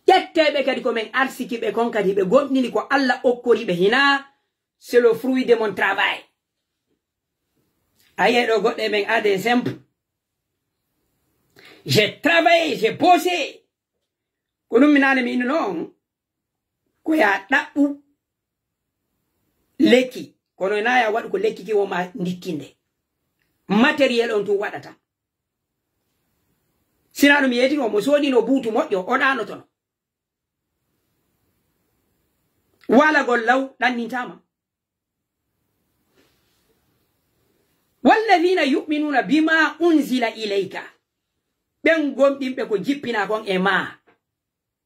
Ƴetteeɓe kadi ko men arsiki ɓe kon kadi ɓe gomɗini ko Alla okkori ɓe hinaa, c'est le fruit de mon travail. A yi'ay ɗo goɗɗo e men aade simple. J'ai travaillé, j'ai bossé. Ko ɗum mi naane mi innuno on, ko yaa ɗaɓɓu lekki, kono naa yaa waɗu ko lekki ki wonma ndikkinde. Matériel on tun waɗata. Sinaa ɗum yeetino, mo soodino buutu moƴƴo, o ɗaanotono. Waalagol law ɗannintaama. Walladhina yu'minuna bima unzila ilayka. Ɓen gomɗinɓe ko jippinaa kon e maa.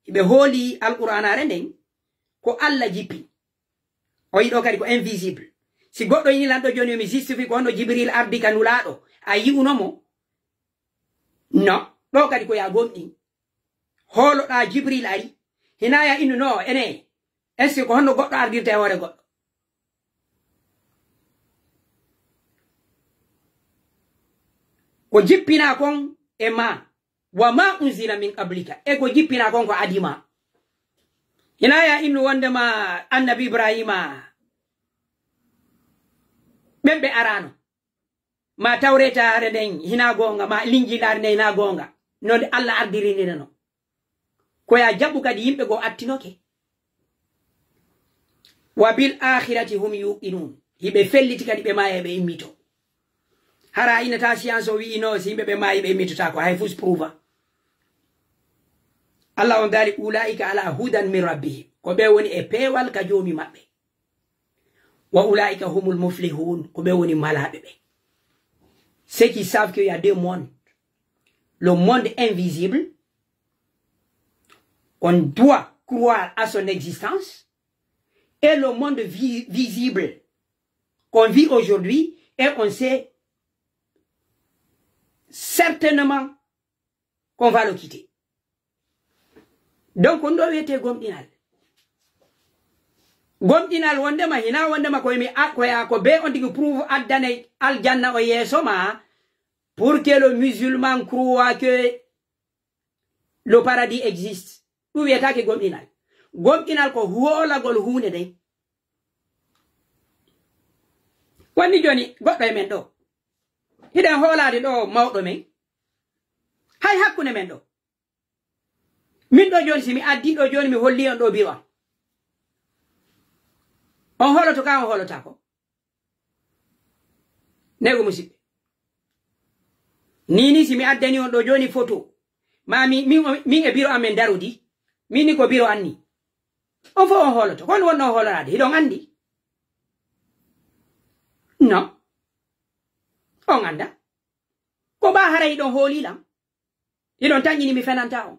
Hiɓe hooli Alqur'aanaare nden, ko Alla jippini. O yiɗo kadi ko invisible. Si goɗɗo ini lan ɗo jooni, mi justifie ko honno Jibril ardi ka Nulaaɗo, a yi'uno mo? Non. Ɗo kadi ko yaa gomɗin. Hooloɗaa Jibril ari. Hinaa yaa innu, non, ene, est-ce que ko honno goɗɗo ardirta e hoore goɗɗo? Ko jippinaa kon e maa. Wa ma unzila min qablika. E ko jippinaa kon ko adii maa. Hinaa yaa innu wondema Annabi Ibraahiima ɓen ɓe araano. Ma Tawreetaare nden hinaa goonga, ma Linjiilaare nden hinaa goonga. No nde Alla ardiriri nde non. Ko yaa jaɓu kadi yimɓe goo attinoke. Wa bil aakhirati hum yuuqinun. Hiɓe felliti kadi ɓe maaya ɓe immito. Hara a innataa science o wi'i no, si yimɓe ɓe maayi ɓe immitotaako, hay fus prouva. Alla on daali, ulaa'ika ala hudan min rabbihim. Ko ɓe woni e peewal ka Joomi maɓɓe. Wa ulaa'ika humul muflihun, ko ɓe woni malaaɓe ɓe. Ceux qui savent qu'il y a deux mondes. Le monde invisible, on doit croire à son existence, et le monde vi-, visible qu'on vit aujourd'hui, et on sait certainement qu'on va le quitter. Donc, on ɗo wiyetee gomɗinal. Gomɗinal wondema, hinaa wondema ko mi a-, ko yaa ko bee on tigi prouve addane aljanna o yeeso ma, pour que le musulman croit que le paradis existe. Ɗum wiyetaake gomɗinal. Gomɗinal ko hoolagol huunde nden. Wonni jooni goɗɗo e men ɗo. Hiɗen hoolaade ɗo mawɗo men. Hay hakkunde men ɗo. Min ɗo jooni, si mi addii ɗo jooni, mi hollii on ɗo biro am. On hooloto ka, on hoolotaako? Neego musidɓe. Nii nii, si mi addanii on ɗo jooni foto, ma mi, min, min e biro amen darodi, min ni ko biro an ni. On fof on hooloto. Ko honɗum wonnoo hooloraade? Hiɗon anndi? Non. On anndaa. Ko ɓaa hara hiɗon hoolii lan? Hiɗon tanƴini mi fenantaa on.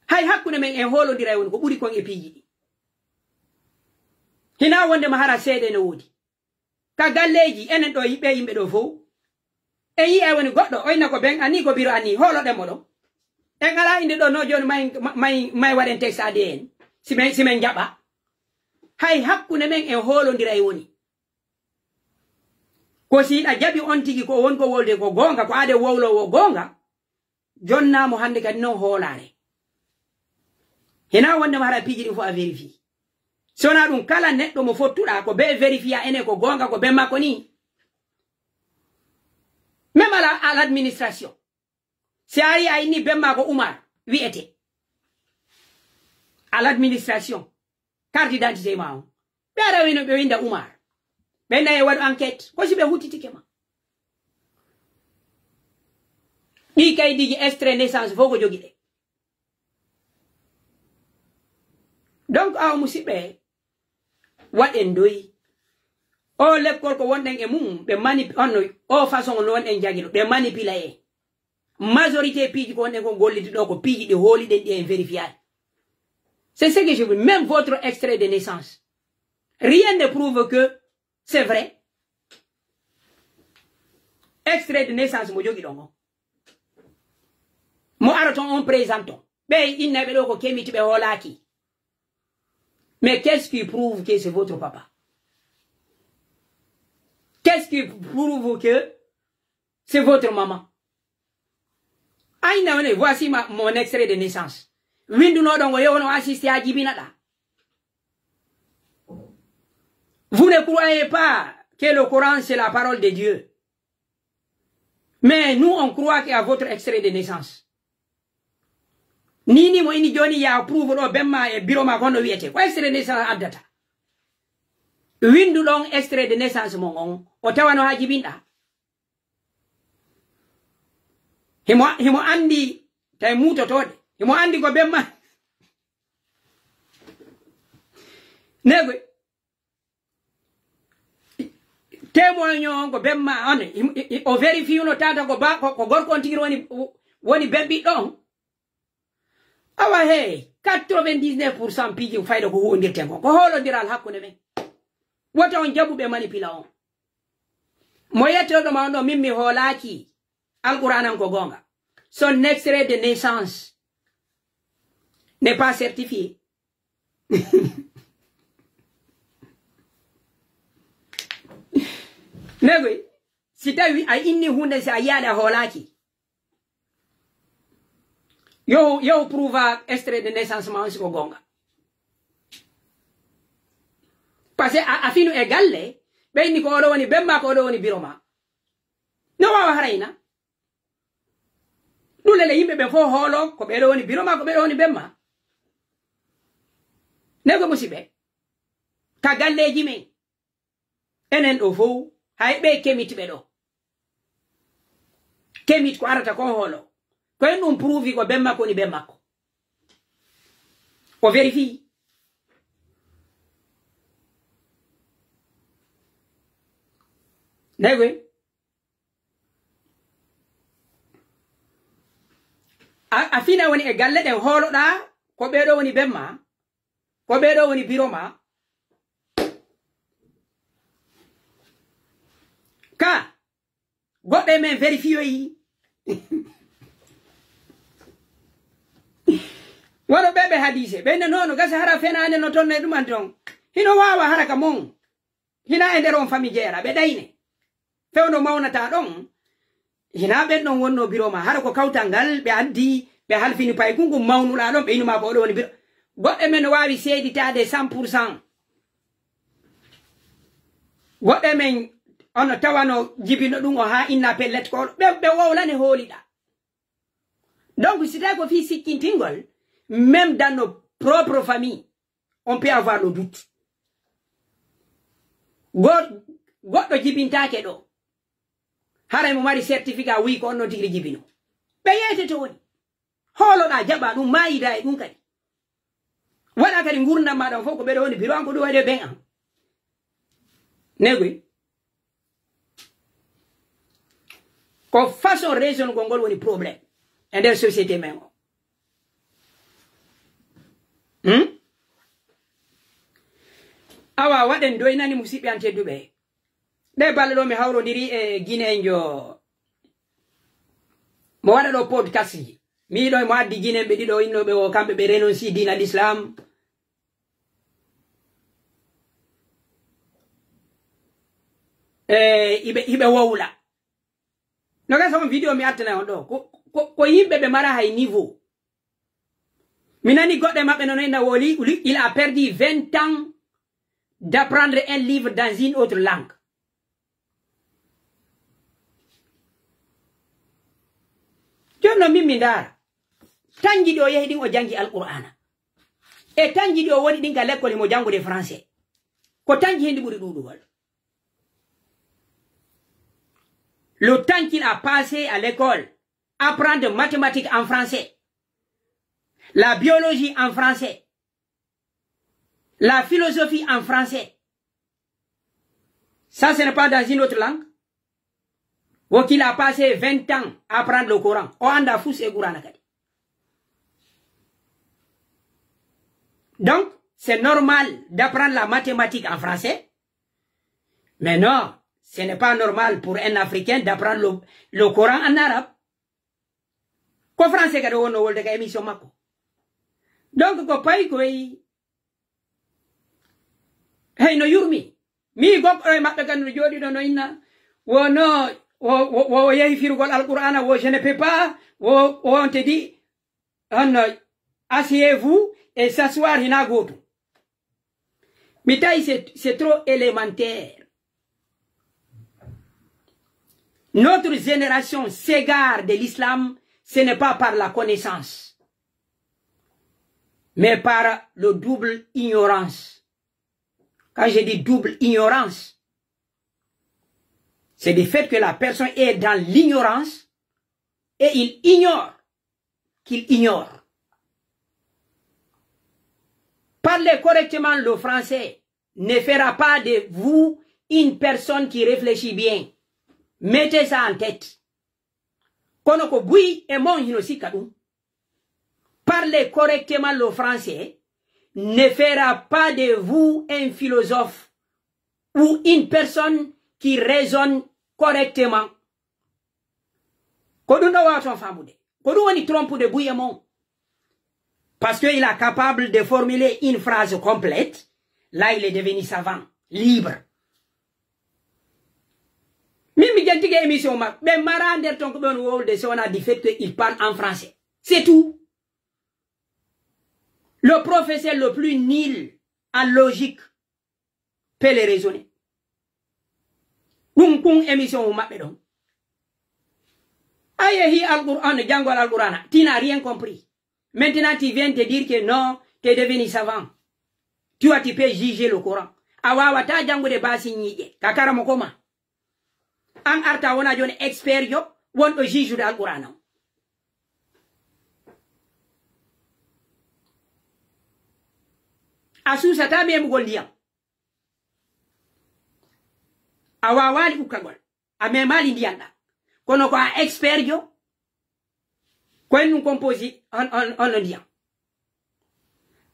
Hay hakkunde men en hoolondiray woni ko ɓuri kon e piiji ɗi. Hinaa wondema hara seede no woodi. Ka galleeji, enen ɗo yiɓɓe yimɓe ɗo fow. En yi'ay woni goɗɗo, o inna ko ben anni, ko biro anni, hooloɗen mo ɗon. En alaa innde ɗo no jooni may, may, may waɗen texte A D N. Si men, si men jaɓa. Hay hakkunde men en hoolondiray woni. Ko si hiɗa jaɓi on tigi ko won ko wolde ko goonga, ko aade wowloowo goonga, jonnaa mo hannde kadi non hoolaare. Hinaa wondema hara piiji ɗin fof a vérifié. Si wonaa ɗum, kala neɗɗo mo fottuɗaa ko be vérifié ene ko goonga ko ben makko nii. Même à la, à l'administration. Si a ari a inni ben maa ko Umar wi'ete. à l'administration, carte d'identité ma on. Ɓe ara wino ɓe winda Umar. Ɓe naye waɗu enquête. Ko si ɓe huttitike ma. Ɗi kaydiji extrait naissance fof ko jogi ɗe. Donc, awa musidɓe, waɗen doy. O lekkol ko wonɗen e mum, ɓe manip-, on no, o façon no wonɗen jagino, ɓe manipila en. Majorité piiji ko wonɗen ko golliti ɗo ko piiji ɗi hooliɗen ɗi en vérifiyaani. C'est ce que je veux. Même votre extrait de naissance. Rien ne prouve que c'est vrai. Extrait de naissance mo jogi ɗon on. Mo ara ton on présente on. Ɓe inna ɓe ɗo ko kemiti ɓe hoolaaki. Mais qu'est-ce qui prouve que c'est votre papa? Qu'est-ce qui prouve que c'est votre maman? Ayna woni, voici ma, mon extrait de naissance. Winduno ɗon o yewono assisté a jibina ɗa. Vous ne croyez pas que le Coran c'est la parole de Dieu. Mais nous, on croit qu'à votre extrait de naissance. Ni ni mo ini joni ya prouve ɗo bemma e biro ma kono wiyete. Ko extrait de naissance addata. Windu ɗon extrait de naissance mon on. O tawano ha jibinɗa. Himo, himo andi tay mutotoɗe. Himo andi ko bemma. Nego. Témoignant on ko bemma on, i, i, i, o vérifié no tata ko ba, ko, ko gorko on tigi woni, woni bemɓiɗɗo on. Awa hey, quatre-vingt-dix-neuf pour cent piiji fayda ko huwondirten kon. Ko hoolondiral hakkunde men. Wota on jaɓu ɓe manipila on. Mo yettoɗo ma on ɗo, min mi hoolaaki. Alqur'aanan ko goonga. Son extrait de naissance n'est pas certifié. Negoy, si tawi a inni hunde, si a yiyaali a hoolaaki, yo, yo prouve extrait de naissance ma on si ko goonga. Parce que a, a finu e galle, ɓe inni ko oɗo woni bemma, ko oɗo woni biro ma. No waawa harayna. Ɗun lele yimɓe ɓen fof hoolo, ko ɓeɗo woni biro ma, ko ɓeɗo woni bemma. Nego musiɓɓe, ka galleeji men, enen ɗo fow, hay ɓe kemitɓe ɗo. Kemit ko arata kon hoolo. Ko en ɗum prouve ko ben makko woni ben makko. O vérifie. Nayi goy. A, a fina woni e galle ɗen hooloɗaa ko ɓeɗo woni ben ma. Ko ɓeɗo woni biro ma. Ka, goɗɗo e men vérifiyoyi. Wano ɓe ɓe hadiise, ɓe ne nono gasa hara fenaande no ton e ɗuman ton. Hino waawa hara ka mon. Hina e nder on fami jeera, ɓe ɗayne. Fewndo mawnata ɗon, hina ɓen ɗon wonno biro ma. Hara ko kawtal ngal ɓe addi, ɓe halfini paykun kun mawnuɗaa ɗon, ɓe inuma ko oɗo woni biro. Goɗɗo men no waawi seeditaade cent pour cent. Goɗɗo men ono tawano jibino ɗum o haa inna pellet ko oɗo. Ɓe, ɓe wowlane hooliɗaa. Donc, si tawi ko fii sikkintingol, même dans nos propres familles, on peut avoir le doute. Go-, goɗɗo jibintaake ɗo. Haray mo mari certificat, wi'i ko on non tigi jibino. Ɓe yeete to woni. Hooloɗaa, jaɓaa ɗum, maayidaa e ɗum kadi. Waɗa kadi ngurndan maaɗa on fof ko ɓeɗo woni biro an, ko ɗum waɗi e ben an. Negoy. Ko façon raisonngol ngol woni problème e nder société men o. Hmm? Awa, waɗen doynani musiɓɓe an tedduɓe. Ɗe balle ɗo mi hawrondiri e Guinéenjo. Mo waɗa ɗo podcast ji. Mi yiɗo mo addi Guinéen ɓe ɗiɗo innooɓe o kamɓe ɓe renonsi diina l'islam. E, iɓe, iɓe wowla. No gasa on vidéo mi attana on ɗo. Ko, ko, ko yimɓe ɓe mara hay niveau. Mi nani goɗɗo e maɓɓe no nena woli, il a perdu vingt ans d'apprendre un livre dans une autre langue. Jooni non min mi ndaara. Tanji ɗo yehi ɗin o jangi Alqur'aana. E tanji ɗi o woni ɗin ka lekkol himo janngude français. Ko tanji hen ɗi ɓuri ɗuuɗugol. Le temps qu'il a passé à l'école, apprendre mathématiques en français, la biologie en français, la philosophie en français. Ça, ce n'est pas dans une autre langue. Ou qu'il a passé vingt ans à apprendre le Coran. O anndaa fus e Qur'aana kadi. Donc, c'est normal d'apprendre la mathématique en français. Mais non, ce n'est pas normal pour un Africain d'apprendre le, le Coran en arabe. Ko français kadi o wonno wolde ka émission makko. Donc, ko payi koy, hey, no yurmi. Mi goɗɗo e maɓɓe kadi no jooɗi ɗo no inna, wo no, wo, wo, wo yehi firugol Alqur'aana, wo je ne peux pas, wo, wo on te dit, on, asseyez-vous et s'asseoir hina gootu. Mi tawi c'est, c'est trop élémentaire. Notre génération s'égare de l'islam, ce n'est pas par la connaissance, mais par le double ignorance. Quand je dis double ignorance, c'est du fait que la personne est dans l'ignorance et il ignore qu'il ignore. Parler correctement le français ne fera pas de vous une personne qui réfléchit bien. Mettez ça en tête. Kono ko buy e mon hino sikka ɗum. Parler correctement le français ne fera pas de vous un philosophe ou une personne qui raisonne correctement. Ko ɗum ɗo wawton famude. Ko ɗum woni trompude buy e mon. Parce qu'il est capable de formuler une phrase complète. Là, il est devenu savant, libre. Min mi jantike émission ma, ɓe mara nder ton ko ɓe on wowlude, si wona du fait que il parle en français. C'est tout. Le professeur le plus nul en logique peut le raisonner. Ɗum kun émission o maɓɓe ɗon. A yehi Alqur'an, jangol Alqur'ana, tu n'as rien compris. Maintenant, tu viens de dire que non, tu es devenu savant. Tu vois, tu peux juger le Coran. A wawata jangude basi ñiiƴe, ka karamoko ma. An arta wona joni expert jo, wonɗo juge de Alqur'ana o. A suusata memugol ndiyam. A wawaali ukkagol. A memaali ndiyan ɗan. Kono ko a expert jo, ko en ɗum composé on, on, on no ndiyan.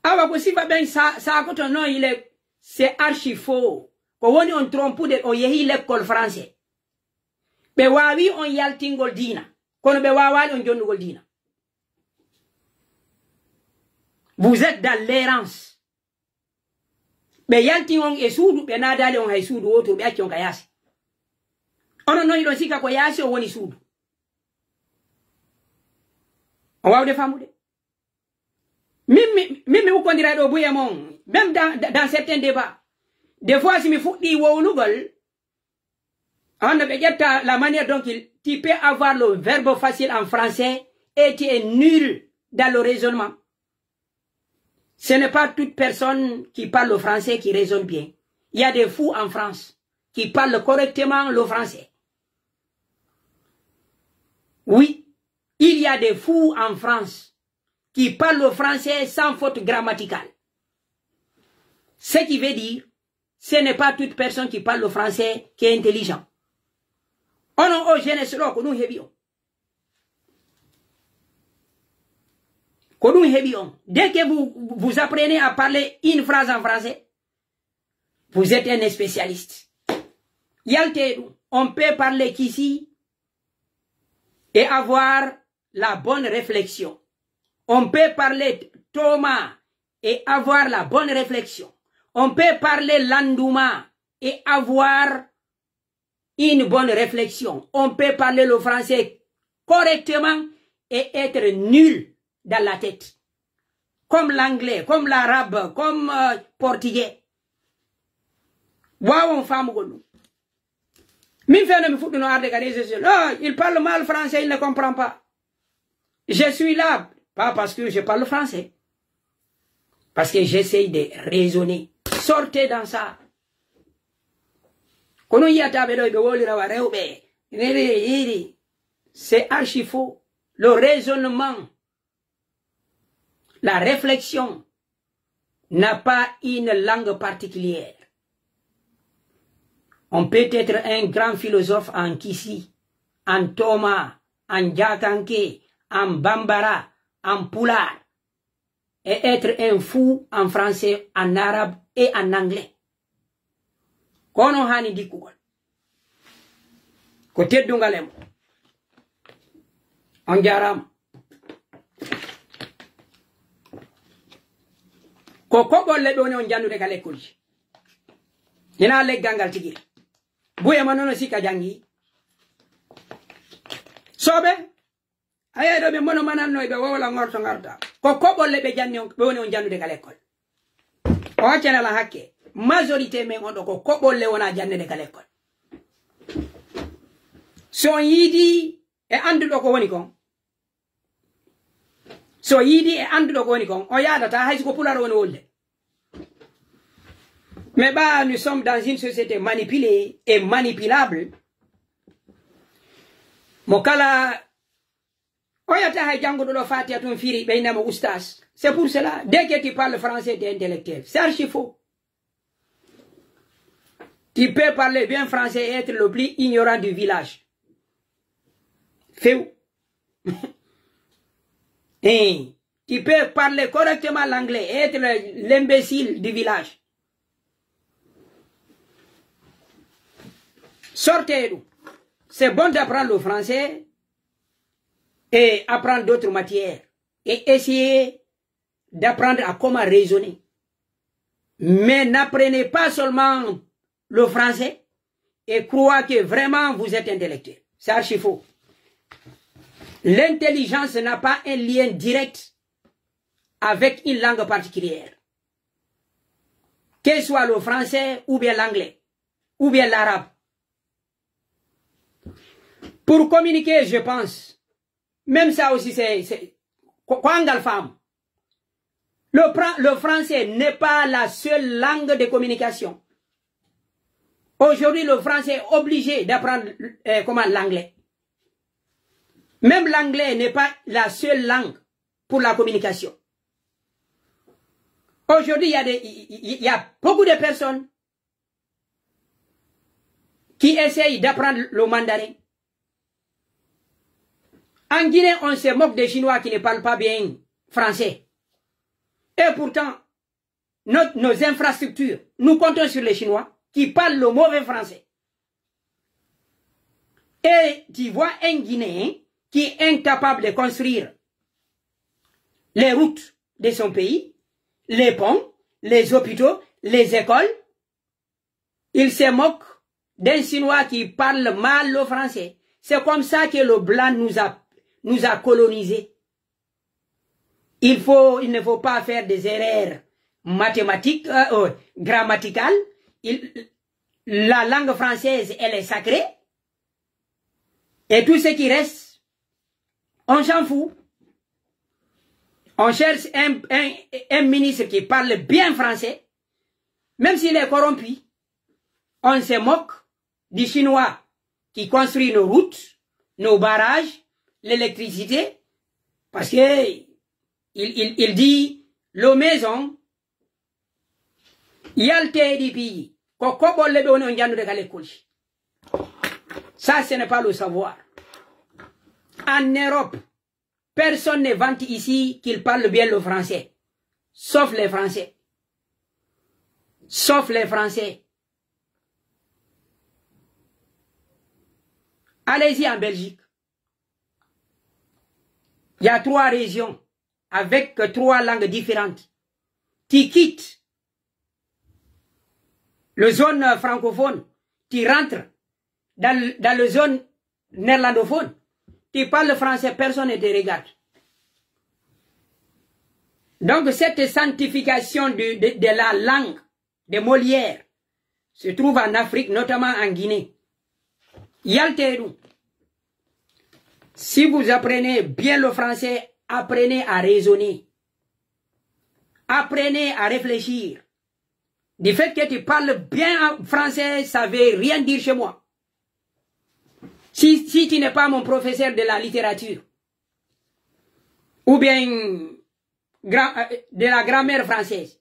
Awa ko sifa ɓen sa-, sakoto non, il est, c'est archi faux. Ko woni on trompude, on yehi lekkol français. Ɓe waawi on yaltingol diina, kono ɓe waawaali on jonnugol diina. Vous êtes dans l'errance. Ɓe yalti on e suudu, ɓe naadaali on hay suudu wooturu, ɓe acci on ka yaasi. Onon non hiɗon sikka ko yaasi on woni suudu. On wawde famude? Min mi, min mi ukkondira ɗo buy e mon, même dans, dans certains débats. Des fois, si mi fuɗɗi wowlugol, on no ɓe ƴetta la manière dont il, tu peux avoir le verbe facile en français et tu es nul dans le raisonnement. Ce n'est pas toute personne qui parle le français qui raisonne bien. Il y a des fous en France qui parlent correctement le français. Oui, il y a des fous en France qui parlent le français sans faute grammaticale. Ce qui veut dire, ce n'est pas toute personne qui parle le français qui est intelligent. Onon o jeunesse ɗo, ko ɗum heɓi on. Ko ɗum heɓi on. Dès que vous, vous apprenez à parler une phrase en français, vous êtes un spécialiste. Yaltee ɗum. On peut parler Kisi et avoir la bonne réflexion. On peut parler Toma et avoir la bonne réflexion. On peut parler Landuma et avoir une bonne réflexion. On peut parler le français correctement et être nul dans la tête. Comme l'anglais, comme l'arabe, comme, euh, portugais. Waawon faamugol ɗum. Min fewndo mi fuɗɗuno arde ka réseau social. Oh, il parle mal français, il ne comprend pas. Je suis là, pas parce que je parle français. Parce que j'essaye de raisonner. Sortez dans ça. Kono yiyata ɓe ɗo ɓe wowlira wa rewɓe. Rere, rere. C'est archi faux. Le raisonnement, la réflexion n'a pas une langue particulière. On peut être un grand philosophe en Kissi, en Toma, en Djakanke, en Bambara, en Pulaar, et être un fou en français, en arabe et en anglais. Ko non haani dikkugol. Ko teddungal e mo. On jaaraama. Ko koɓolle ɓe woni on jannude ka lekkolji. Hinaa leggal ngal tigi. Buye ma nono sikka jangi. Soɓe, a yeeɗo ɓe mono mananno e ɓe wowla ngorto ngarta. Ko koɓolle ɓe janni on, ɓe woni on jannude ka lekkol. O accana lan hakke. Majorité men on ɗo ko koɓolle wona jannede ka lekkol. So on yiidi e annduɗo ko woni kon, so yiidi e annduɗo ko woni kon, o yaadata hay si ko pular woni wolde. Mais ɓa, nous sommes dans une société manipulée et manipulable. Mo kala, o yata hay jannguɗo ɗo Fatiha tun firi, ɓe innama oustaz. C'est pour cela, dès que tu parles français, t'es intellectuel. C'est archi faux. Tu peux parler bien français et être le plus ignorant du village. Few. Hein. Tu peux parler correctement l'anglais et être le- l'imbécile du village. Sortez d'où? C'est bon d'apprendre le français et apprendre d'autres matières et essayer d'apprendre à comment raisonner. Mais n'apprenez pas seulement le français et croire que vraiment vous êtes intellectuel. C'est archi faux. L'intelligence n'a pas un lien direct avec une langue particulière, que ce soit le français ou bien l'anglais, ou bien l'arabe. Pour communiquer, je pense, même ça aussi, c'est, c'est, ko, ko angal faamu. Le, pra- le français n'est pas la seule langue de communication. Aujourd'hui, le français est obligé d'apprendre euh, comment l'anglais. Même l'anglais n'est pas la seule langue pour la communication. Aujourd'hui, il y a des, il y a beaucoup de personnes qui essayent d'apprendre le mandarin. En Guinée, on se moque des Chinois qui ne parlent pas bien français. Et pourtant, nos infrastructures, nous comptons sur les Chinois qui parlent le mauvais français. Et tu vois un Guinéen qui est incapable de construire les routes de son pays, les ponts, les hôpitaux, les écoles, il se moque d'un Chinois qui parle mal le français. C'est comme ça que le blanc nous a, nous a colonisés. Il faut, il ne faut pas faire des erreurs mathématiques, euh, euh, grammaticales. Il- la langue française, elle est sacrée. Et tout ce qui reste, on s'en fout. On cherche un, un, un ministre qui parle bien français, même s'il est corrompu. On se moque du Chinois qui construit nos routes, nos barrages, l'électricité, parce que il, il, il dit, le maison, yaltee ɗi piiji, ko koɓolle ɓe woni on jannude ka lekkolji. Ça, ce n'est pas le savoir. En Europe, personne ne vante ici qu'il parle bien le français, sauf les Français. Sauf les Français. Allez-y en Belgique. Il y a trois régions avec trois langues différentes. Tu quittes le zone francophone, tu rentres dans, dans le zone néerlandophone, tu parles français, personne ne te regarde. Donc cette sanctification de, de, de la langue de Molière se trouve en Afrique, notamment en Guinée. Yaltee ɗum. Si vous apprenez bien le français, apprenez à raisonner. Apprenez à réfléchir. Du fait que tu parles bien en français, ça veut rien dire chez moi. Si, si tu n'es pas mon professeur de la littérature, ou bien gra- euh, de la grammaire française,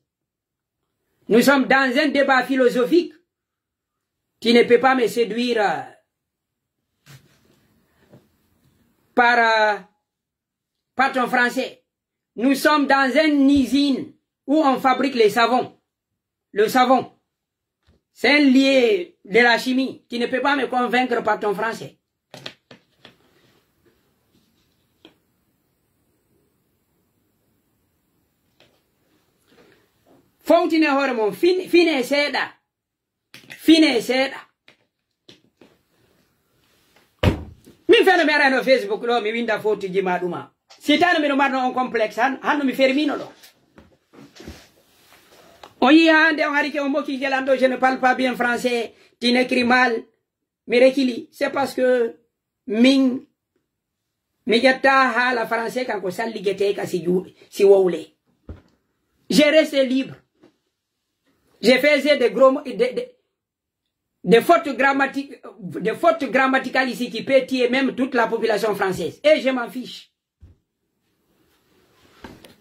nous sommes dans un débat philosophique. Tu ne peux pas me séduire euh, par, euh, par ton français. Nous sommes dans une usine où on fabrique les savons. Le savon, c'est un lieu de la chimie. Tu ne peux pas me convaincre par ton français. Fowtine hoore mon, fin- fine seeɗa. Fine seeɗa. Min feno mi arano Facebook ɗo, mi winda fotuji ma ɗuma. Si tano miɗo marno on complexe, han, hanno mi fermino ɗo. On yii hande on hari ke on moki gelan ɗo, je ne parle pas bien français, tu n'écris mal. Mi rekili, c'est parce que min, mi ƴetta haala français kan ko salligeteka si juuɗe, si wowle. J'ai resté libre. Je faisais des gros, mo- des, des, des fautes grammatiques, des fautes grammaticales ici qui peut tuer même toute la population française. Et je m'en fiche.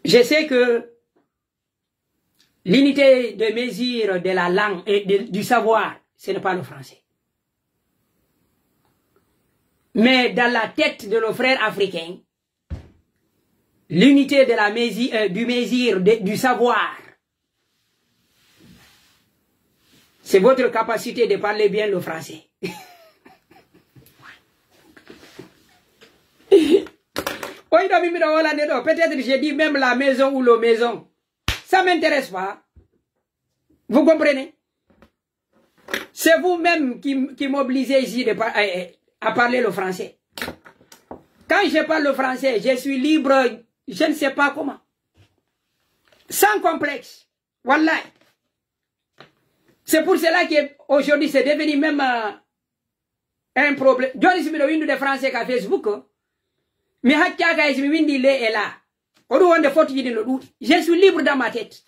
Je sais que l'unité de mesure de la langue et de- du savoir, ce n'est pas le français. Mais dans la tête de nos frères africains, l'unité de la mesure, euh, du mesure de- du savoir, c'est votre capacité de parler bien le français. Oyi ɗo min miɗo wolande ɗo, peut-être je dis même la maison ou le maison. Ça m'intéresse pas. Vous comprenez? C'est vous-même qui, qui m'obligez ici de par- euh, euh, à parler le français. Quand je parle le français, je suis libre, je ne sais pas comment. Sans complexe. Wallahi. C'est pour cela que aujourd'hui c'est devenu même euh, un problème. Joni si miɗo windude français ka Facebook, mi haccaka e si mi windi le et là. Ko ɗum wonde fotuji ɗin no ɗuuɗi. Je suis libre dans ma tête.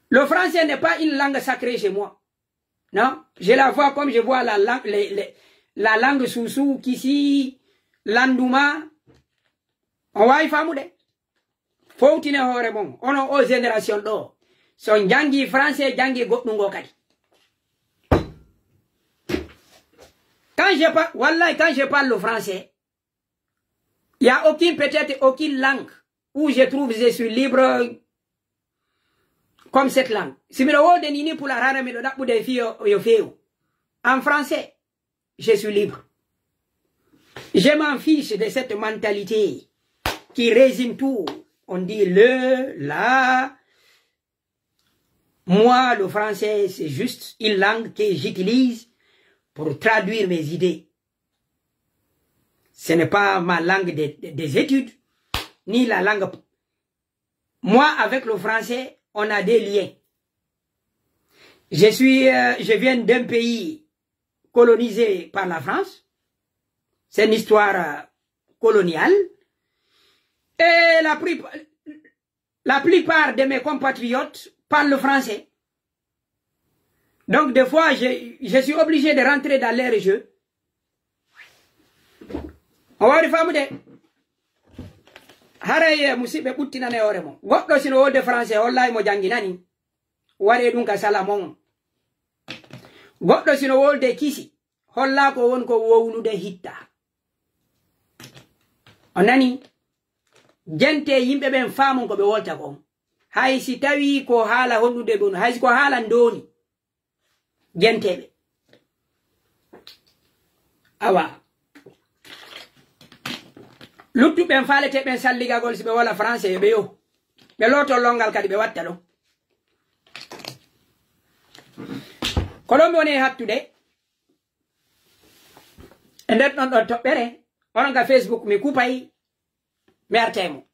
Le français n'est pas une langue sacrée chez moi. Non, je la vois comme je vois la langue, les- les- la langue sousou, kisi, landuma. On waawi faamude. Fowtine hoore mon, onon o génération ɗo. So on jangi français, jangi goɗɗum ngo kadi. Quand je parle, wallahi, quand je parle le français, il y a aucune, peut-être aucune langue où je trouve je suis libre comme cette langue. Si miɗo wolde ni ni pulaar, hara miɗo ɗaɓɓude fii yo, yo feewu. En français, je suis libre. Je m'en fiche de cette mentalité qui résume tout. On dit le, la. Moi, le français, c'est juste une langue que j'utilise pour traduire mes idées. Ce n'est pas ma langue de- de- des études, ni la langue. Moi, avec le français, on a des liens. Je suis, euh, je viens d'un pays colonisé par la France. C'est une histoire euh, coloniale. Et la, pri- la plupart de mes compatriotes parlent français. Donc, des fois, je, je suis obligé de rentrer dans leur jeu. On va refaire. Haray, eh, musiɓɓe ɓuttinane hoore mon. Goɗɗo sino wolde français, hollay mo janginani. Waree ɗum ka sala mon. Goɗɗo sino wolde kisi, holla ko won ko wowlude hitta. On nani? Jente yimɓe ɓen faamon ko ɓe wolta kon. Hay si tawi ko haala honɗude ɗum, hay si ko haala ndooni. Jenteɓe. Awa. Luttuɓe ɓen faalete ɓen salligagol si ɓe wala français, yo ɓe yo. Ɓe looto longal kadi ɓe watta ɗon. Ko ɗon mi woni e hattude. E nder ɗon ɗon toɓɓere, onon ka Facebook mi kupay, mi arta e mon.